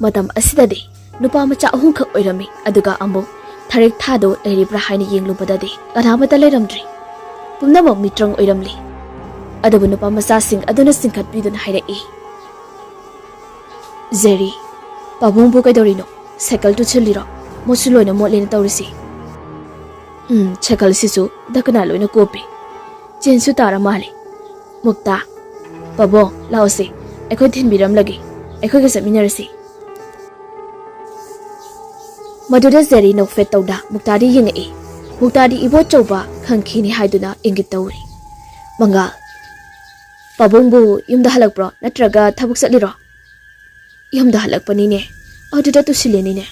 ꯃꯇꯝ ꯑꯁꯤꯗꯗꯤ ꯅꯨꯄꯥ ꯃꯆꯥ ꯑꯍꯨꯝꯈꯛ ꯑꯣꯏꯔꯝꯃꯤ, ꯑꯗꯨꯒ ꯑꯃꯨꯛ ꯊꯔꯤꯛ ꯊꯥꯗꯨ ꯂꯩꯔꯤꯕ꯭ꯔꯥ ꯍꯥꯏꯅ ꯌꯦꯡꯂꯨꯕꯗꯗꯤ ꯀꯅꯥꯃꯠꯇ ꯂꯩꯔꯝꯗ꯭ꯔꯤ꯫ ꯄꯨꯝꯅꯃꯛ ꯃꯤꯇ꯭ꯔꯪ ꯑꯣꯏꯔꯝꯂꯤ꯫ ꯑꯗꯨꯕꯨ ꯅꯨꯄꯥ ꯃꯆꯥꯁꯤꯡ ꯑꯗꯨꯅ ꯆꯤꯡꯈꯠꯄꯤꯗꯨꯅ ꯍꯥꯏꯔꯛꯏ, "ꯖꯦꯔꯤ, ꯄꯥꯕꯨꯡꯕꯨ ꯀꯩꯗꯧꯔꯤꯅꯣ? ꯁꯥꯏꯀꯜ ꯇꯨꯁꯤꯜꯂꯤꯔꯣ? ꯃꯣꯠꯁꯨ ꯂꯣꯏꯅ ꯃꯣꯠꯂꯦꯅ ꯇꯧꯔꯤꯁꯤ꯫ ꯎꯝ, ꯁꯥꯏꯀꯜꯁꯤꯁꯨ ꯗꯀꯅꯥ ꯂꯣꯏꯅ ꯀꯣꯞꯄꯤ꯫ ꯆꯦꯟꯁꯨ ꯇꯥꯔ ꯃꯥꯜꯂꯦ꯫ ꯃꯨꯛꯇꯥ, ꯄꯥꯕꯨꯡ, ꯂꯥꯛꯑꯣꯁꯦ, ꯑꯩꯈꯣꯏ ꯊꯤꯟꯕꯤꯔꯝꯂꯒꯦ꯫ ꯑꯩꯈꯣꯏꯒ ꯆꯠꯃꯤꯟꯅꯔꯁꯤ꯫" ꯃꯗꯨꯗ ꯖꯦꯔꯤ ꯅꯣꯛꯐꯦꯠ ꯇꯧꯗ ꯃꯨꯛꯇꯥꯗ ꯌꯦꯡꯉꯛꯏ꯫ ꯃꯨꯛꯇꯥꯗꯤ ꯏꯕꯣꯆꯧꯕ ꯈꯪꯈꯤꯅꯤ ꯍꯥꯏꯗꯨꯅ ꯏꯪꯒꯤꯠ ꯇꯧꯔꯤ꯫ ꯃꯉꯥꯜ, "ꯄꯥꯕꯨꯡꯕꯨ ꯌꯨꯝꯗ ꯍꯜꯂꯛꯄ꯭ꯔꯣ, ꯅꯠꯇ꯭ꯔꯒ ꯊꯕꯛ ꯆꯠꯂꯤꯔꯣ?" "ꯌꯨꯝꯗ ꯍꯜꯂꯛꯄꯅꯤꯅꯦ꯫ ꯑꯗꯨꯗ ꯇꯨꯁꯤꯜꯂꯤꯅꯤꯅꯦ꯫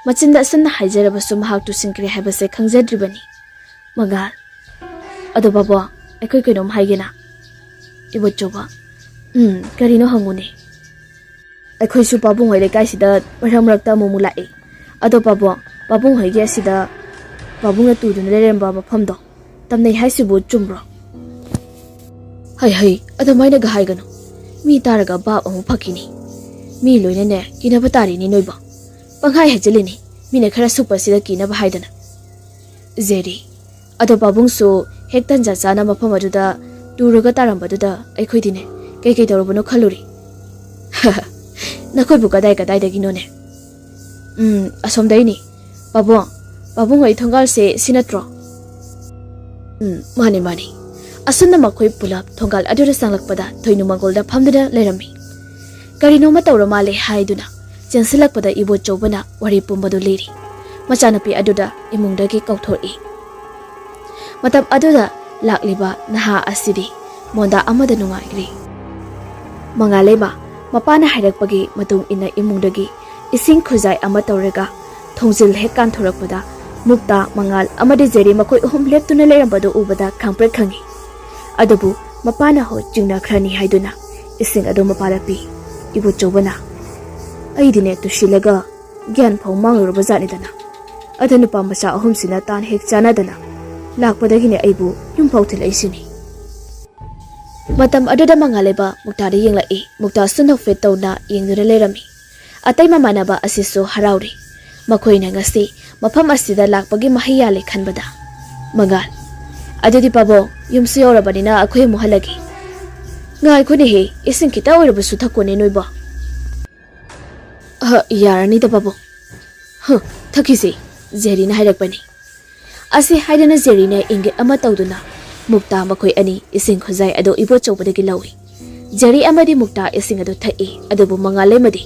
ꯃꯆꯤꯟꯗ ꯑꯁꯨꯝꯅ ꯍꯥꯏꯖꯔꯕꯁꯨ ꯃꯍꯥꯛ ꯇꯨꯁꯤꯟꯈ꯭ꯔꯦ ꯍꯥꯏꯕꯁꯦ ꯈꯪꯖꯗ꯭ꯔꯤꯕꯅꯤ꯫ ꯃꯉꯥꯜ, "ꯑꯗꯣ ꯄꯥꯕꯨꯡ, ꯑꯩꯈꯣꯏ ꯀꯩꯅꯣꯝ ꯍꯥꯏꯒꯦꯅ꯫" ꯏꯕꯣꯆꯧꯕ, "ꯎꯝ, ꯀꯔꯤꯅꯣ ꯍꯪꯉꯨꯅꯦ꯫" "ꯑꯩꯈꯣꯏꯁꯨ ꯄꯥꯕꯨꯡ ꯍꯣꯏ ꯂꯩꯀꯥꯏꯁꯤꯗ ꯃꯔꯛ ꯃꯔꯛꯇ ꯑꯃꯨꯛ ꯑꯃꯨꯛ ꯂꯥꯛꯏ꯫ ꯑꯗꯣ ꯄꯥꯕꯨꯡ, ꯄꯥꯕꯨꯡ ꯍꯣꯏꯒꯤ ꯑꯁꯤꯗ ꯄꯥꯕꯨꯡꯅ ꯇꯨꯗꯨꯅ ꯂꯩꯔꯝꯕ ꯃꯐꯝꯗꯣ ꯇꯝꯅꯩ ꯍꯥꯏꯁꯤꯕꯨ ꯆꯨꯝꯕ꯭ꯔꯣ?" "ꯍꯩ ꯍꯩ, ꯑꯗꯨꯃꯥꯏꯅꯒ ꯍꯥꯏꯒꯅꯨ꯫ ꯃꯤ ꯇꯥꯔꯒ ꯚꯥꯞ ꯑꯃꯨꯛ ꯐꯈꯤꯅꯤ꯫ ꯃꯤ ꯂꯣꯏꯅꯅꯦ ꯀꯤꯅꯕ ꯇꯥꯔꯤꯅꯤ ꯅꯣꯏꯕꯣ꯫ ꯄꯪꯍꯥꯏ ꯍꯥꯏꯖꯤꯜꯂꯤꯅꯤ, ꯃꯤꯅ ꯈꯔ ꯁꯨꯛꯄꯁꯤꯗ ꯀꯤꯅꯕ ꯍꯥꯏꯗꯅ꯫" "ꯖꯦꯔꯤ, ꯑꯗꯣ ꯄꯥꯕꯨꯡꯁꯨ ꯍꯦꯛ ꯇꯟꯖꯥ ꯆꯥꯅ ꯃꯐꯝ ꯑꯗꯨꯗ ꯇꯨꯔꯒ ꯇꯥꯔꯝꯕꯗꯨꯗ ꯑꯩꯈꯣꯏꯗꯤꯅꯦ ꯀꯩꯀꯩ ꯇꯧꯔꯕꯅꯣ ꯈꯜꯂꯨꯔꯤ꯫" "ꯅꯈꯣꯏꯕꯨ ꯀꯗꯥꯏ ꯀꯗꯥꯏꯗꯒꯤꯅꯣꯅꯦ?" "ꯎꯝ, ꯑꯁꯣꯝꯗꯩꯅꯤ꯫ ꯄꯥꯕꯨꯡ, ꯄꯥꯕꯨꯡ ꯍꯣꯏ ꯊꯣꯡꯒꯥꯜꯁꯦ ꯁꯤ ꯅꯠꯇ꯭ꯔꯣ?" "ꯎꯝ, ꯃꯥꯅꯤ, ꯃꯥꯅꯤ꯫" ꯑꯁꯨꯝꯅ ꯃꯈꯣꯏ ꯄꯨꯂꯞ ꯊꯣꯡꯒꯥꯜ ꯑꯗꯨꯗ ꯆꯪꯂꯛꯄꯗ ꯊꯣꯏꯅꯨ ꯃꯪꯒꯣꯜꯗ ꯐꯝꯗꯨꯅ ꯂꯩꯔꯝꯃꯤ꯫ ꯀꯔꯤꯅꯣꯃ ꯇꯧꯔ ꯃꯥꯜꯂꯦ ꯍꯥꯏꯗꯨꯅ ꯆꯦꯟꯁꯤꯜꯂꯛꯄꯗ ꯏꯕꯣꯆꯧꯕꯅ ꯋꯥꯔꯤ ꯄꯨꯝꯕꯗꯨ ꯂꯤꯔꯤ꯫ ꯃꯆꯥꯅꯨꯄꯤ ꯑꯗꯨꯗ ꯏꯃꯨꯡꯗꯒꯤ ꯀꯧꯊꯣꯔꯛꯏ꯫ ꯃꯇꯝ ꯑꯗꯨꯗ ꯂꯥꯛꯂꯤꯕ ꯅꯍꯥ ꯑꯁꯤꯗꯤ ꯃꯣꯟꯗꯥ ꯑꯃꯗ ꯅꯨꯡꯉꯥꯏꯈ꯭ꯔꯦ꯫ ꯃꯉꯥꯂꯩꯃ ꯃꯄꯥꯅ ꯍꯥꯏꯔꯛꯄꯒꯤ ꯃꯇꯨꯡ ꯏꯟꯅ ꯏꯃꯨꯡꯗꯒꯤ ꯏꯁꯤꯡ ꯈꯨꯖꯥꯏ ꯑꯃ ꯇꯧꯔꯒ ꯊꯣꯡꯖꯤꯜ ꯍꯦꯛ ꯀꯥꯟꯊꯣꯔꯛꯄꯗ ꯃꯨꯛꯇꯥ, ꯃꯉꯥꯜ ꯑꯃꯗꯤ ꯖꯦꯔꯤ ꯃꯈꯣꯏ ꯑꯍꯨꯝ ꯂꯦꯞꯇꯨꯅ ꯂꯩꯔꯝꯕꯗꯨ ꯎꯕꯗ ꯈꯪꯄ꯭ꯔꯦꯛ ꯈꯪꯉꯤ꯫ ꯑꯗꯨꯕꯨ ꯃꯄꯥꯅ ꯍꯣ ꯆꯤꯡꯅꯈ꯭ꯔꯅꯤ ꯍꯥꯏꯗꯨꯅ ꯏꯁꯤꯡ ꯑꯗꯨ ꯃꯄꯥꯗ ꯄꯤ꯫ ꯏꯕꯣꯆꯧꯕꯅ, "ꯑꯩꯗꯤꯅꯦ ꯇꯨꯁꯤꯜꯂꯒ ꯒ꯭ꯌꯥꯟ ꯐꯥꯎ ꯃꯥꯡꯂꯨꯔꯕ ꯖꯥꯠꯅꯤꯗꯅ꯫ ꯑꯗ ꯅꯨꯄꯥ ꯃꯆꯥ ꯑꯍꯨꯝꯁꯤꯅ ꯇꯥꯟ ꯍꯦꯛ ꯆꯥꯅꯗꯅ ꯂꯥꯛꯄꯗꯒꯤꯅꯦ ꯑꯩꯕꯨ ꯌꯨꯝ ꯐꯥꯎ ꯊꯤꯜꯂꯛꯏꯁꯤꯅꯤ꯫" ꯃꯇꯝ ꯑꯗꯨꯗ ꯃꯉꯥꯜ ꯂꯩꯕ ꯃꯨꯛꯇꯥꯗ ꯌꯦꯡꯂꯛꯏ꯫ ꯃꯨꯛꯇꯥꯁꯨ ꯅꯣꯛꯐꯦꯠ ꯇꯧꯅ ꯌꯦꯡꯗꯨꯅ ꯂꯩꯔꯝꯃꯤ꯫ ꯑꯇꯩ ꯃꯃꯥꯟꯅꯕ ꯑꯁꯤꯁꯨ ꯍꯔꯥꯎꯔꯤ꯫ ꯃꯈꯣꯏꯅ ꯉꯁꯤ ꯃꯐꯝ ꯑꯁꯤꯗ ꯂꯥꯛꯄꯒꯤ ꯃꯍꯩ ꯌꯥꯜꯂꯦ ꯈꯟꯕꯗ꯫ ꯃꯉꯥꯜ, "ꯑꯗꯨꯗꯤ ꯄꯥꯕꯨꯡ, ꯌꯨꯝꯁꯨ ꯌꯧꯔꯕꯅꯤꯅ ꯑꯩꯈꯣꯏ ꯑꯃꯨꯛ ꯍꯜꯂꯒꯦ꯫" "ꯉꯥꯏꯈꯣꯅꯦꯍꯦ, ꯏꯁꯤꯡ ꯈꯤꯇ ꯑꯣꯏꯔꯕꯁꯨ ꯊꯛꯈꯣꯅꯦ ꯅꯣꯏꯕꯣ꯫" "ꯑꯍ, ꯌꯥꯔꯅꯤꯗ ꯄꯥꯕꯨꯡ꯫" "ꯍ, ꯊꯛꯈꯤꯁꯤ, ꯖꯦꯔꯤꯅ ꯍꯥꯏꯔꯛꯄꯅꯤ꯫" ꯑꯁꯤ ꯍꯥꯏꯗꯨꯅ ꯖꯦꯔꯤꯅ ꯏꯪꯒꯤꯠ ꯑꯃ ꯇꯧꯗꯨꯅ ꯃꯨꯛꯇꯥ ꯃꯈꯣꯏ ꯑꯅꯤ ꯏꯁꯤꯡ ꯈꯨꯖꯥꯏ ꯑꯗꯨ ꯏꯕꯣꯆꯧꯕꯗꯒꯤ ꯂꯧꯏ꯫ ꯖꯦꯔꯤ ꯑꯃꯗꯤ ꯃꯨꯛꯇꯥ ꯏꯁꯤꯡ ꯑꯗꯨ ꯊꯛꯏ, ꯑꯗꯨꯕꯨ ꯃꯉꯥꯜ ꯂꯩꯃꯗꯤ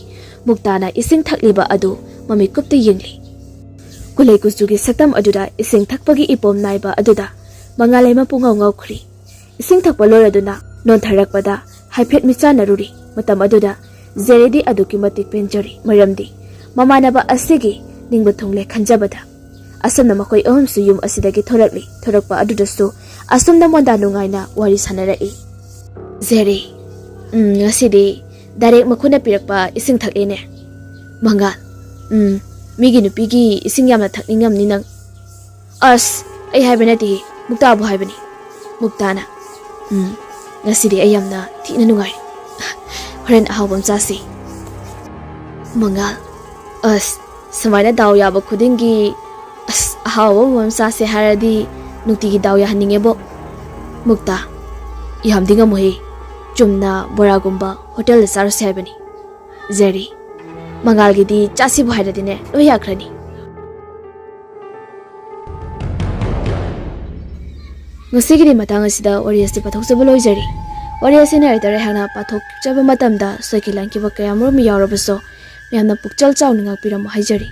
ꯃꯨꯛꯇꯥꯅ ꯏꯁꯤꯡ ꯊꯛꯂꯤꯕ ꯑꯗꯨ ꯃꯃꯤꯠ ꯀꯨꯞꯇ ꯌꯦꯡꯂꯤ꯫ ꯀꯨꯂꯩ ꯀꯨꯆꯨꯒꯤ ꯁꯛꯇꯝ ꯑꯗꯨꯗ ꯏꯁꯤꯡ ꯊꯛꯄꯒꯤ ꯏꯄꯣꯝ ꯅꯥꯏꯕ ꯑꯗꯨꯗ ꯃꯉꯥꯜ ꯂꯩꯃ ꯄꯨꯡꯉꯥꯎ ꯉꯥꯎꯈ꯭ꯔꯤ꯫ ꯏꯁꯤꯡ ꯊꯛꯄ ꯂꯣꯏꯔꯗꯨꯅ ꯅꯣꯟꯊꯔꯛꯄꯗ ꯍꯥꯏꯐꯦꯠ ꯃꯤꯠꯆꯥꯟꯅꯔꯨꯔꯤ꯫ ꯃꯇꯝ ꯑꯗꯨꯗ ꯖꯦꯔꯤꯗꯤ ꯑꯗꯨꯛꯀꯤ ꯃꯇꯤꯛ ꯄꯦꯟꯖꯔꯤ, ꯃꯔꯝꯗꯤ ꯃꯃꯥꯟꯅꯕ ꯑꯁꯤꯒꯤ ꯅꯤꯡꯕ ꯊꯨꯡꯂꯦ ꯈꯟꯖꯕꯗ꯫ ꯑꯁꯨꯝꯅ ꯃꯈꯣꯏ ꯑꯍꯨꯝꯁꯨ ꯌꯨꯝ ꯑꯁꯤꯗꯒꯤ ꯊꯣꯔꯛꯂꯤ꯫ ꯊꯣꯔꯛꯄ ꯑꯗꯨꯗꯁꯨ ꯑꯁꯨꯝꯅ ꯃꯣꯟꯗꯥ ꯅꯨꯡꯉꯥꯏꯅ ꯋꯥꯔꯤ ꯁꯥꯟꯅꯔꯛꯏ꯫ ꯖꯦꯔꯤ, ꯎꯝ, ꯉꯁꯤꯗꯤ ꯗꯥꯏꯔꯦꯛ ꯃꯈꯨꯠꯅ ꯄꯤꯔꯛꯄ ꯏꯁꯤꯡ ꯊꯛꯂꯦꯅꯦ꯫ ꯃꯉꯥꯜ, ꯎꯝ, ꯃꯤꯒꯤ ꯅꯨꯄꯤꯒꯤ ꯏꯁꯤꯡ ꯌꯥꯝꯅ ꯊꯛꯅꯤꯡꯉꯝꯅꯤ ꯅꯪ꯫ ꯑꯁ, ꯑꯩ ꯍꯥꯏꯕ ꯅꯠꯇꯦꯍꯦ, ꯃꯨꯛꯇꯥꯕꯨ ꯍꯥꯏꯕꯅꯤ꯫ ꯃꯨꯛꯇꯥꯅ, ꯎꯝ, ꯉꯁꯤꯗꯤ ꯑꯩ ꯌꯥꯝꯅ ꯊꯤꯅ ꯅꯨꯡꯉꯥꯏꯔꯦ꯫ ꯍꯣꯔꯦꯟ ꯑꯍꯥꯎꯕ ꯑꯃ ꯆꯥꯁꯤ꯫ ꯃꯉꯥꯜ, ꯑꯁ, ꯁꯨꯃꯥꯏꯅ ꯗꯥꯎ ꯌꯥꯕ ꯈꯨꯗꯤꯡꯒꯤ, ꯑꯁ, ꯑꯍꯥꯎꯕ ꯑꯃꯃꯝ ꯆꯥꯁꯦ ꯍꯥꯏꯔꯗꯤ ꯅꯨꯡꯇꯤꯒꯤ ꯗꯥꯎ ꯌꯥꯍꯟꯅꯤꯡꯉꯦꯕꯣ꯫ ꯃꯨꯛꯇꯥ, ꯌꯥꯝꯗꯤ ꯉꯝꯃꯣꯏꯍꯦ꯫ ꯆꯨꯝꯅ ꯕꯣꯔꯥꯒꯨꯝꯕ ꯍꯣꯇꯦꯜꯗ ꯆꯥꯔꯨꯁꯦ ꯍꯥꯏꯕꯅꯤ꯫ ꯖꯦꯔꯤ, ꯃꯉꯥꯜꯒꯤꯗꯤ ꯆꯥꯁꯤꯕꯨ ꯍꯥꯏꯔꯗꯤꯅꯦ, ꯂꯣꯏ ꯌꯥꯈ꯭ꯔꯅꯤ꯫ ꯉꯁꯤꯒꯤꯗꯤ ꯃꯇꯥꯡ ꯑꯁꯤꯗ ꯋꯥꯔꯤ ꯑꯁꯤ ꯄꯥꯊꯣꯛꯆꯕ ꯂꯣꯏꯖꯔꯤ꯫ ꯋꯥꯔꯤ ꯑꯁꯤ ꯅꯥꯏꯔꯣꯏꯗꯧꯔꯦ ꯍꯥꯏꯅ ꯄꯥꯊꯣꯛꯆꯕ ꯃꯇꯝꯗ ꯁꯣꯏꯈꯤ ꯂꯥꯟꯈꯤꯕ ꯀꯌꯥꯃꯔꯨꯝ ꯌꯥꯎꯔꯕꯁꯨ ꯃꯌꯥꯝꯅ ꯄꯨꯛꯆꯦꯜ ꯆꯥꯎꯅ ꯉꯥꯛꯄꯤꯔꯝꯃꯨ ꯍꯥꯏꯖꯔꯤ꯫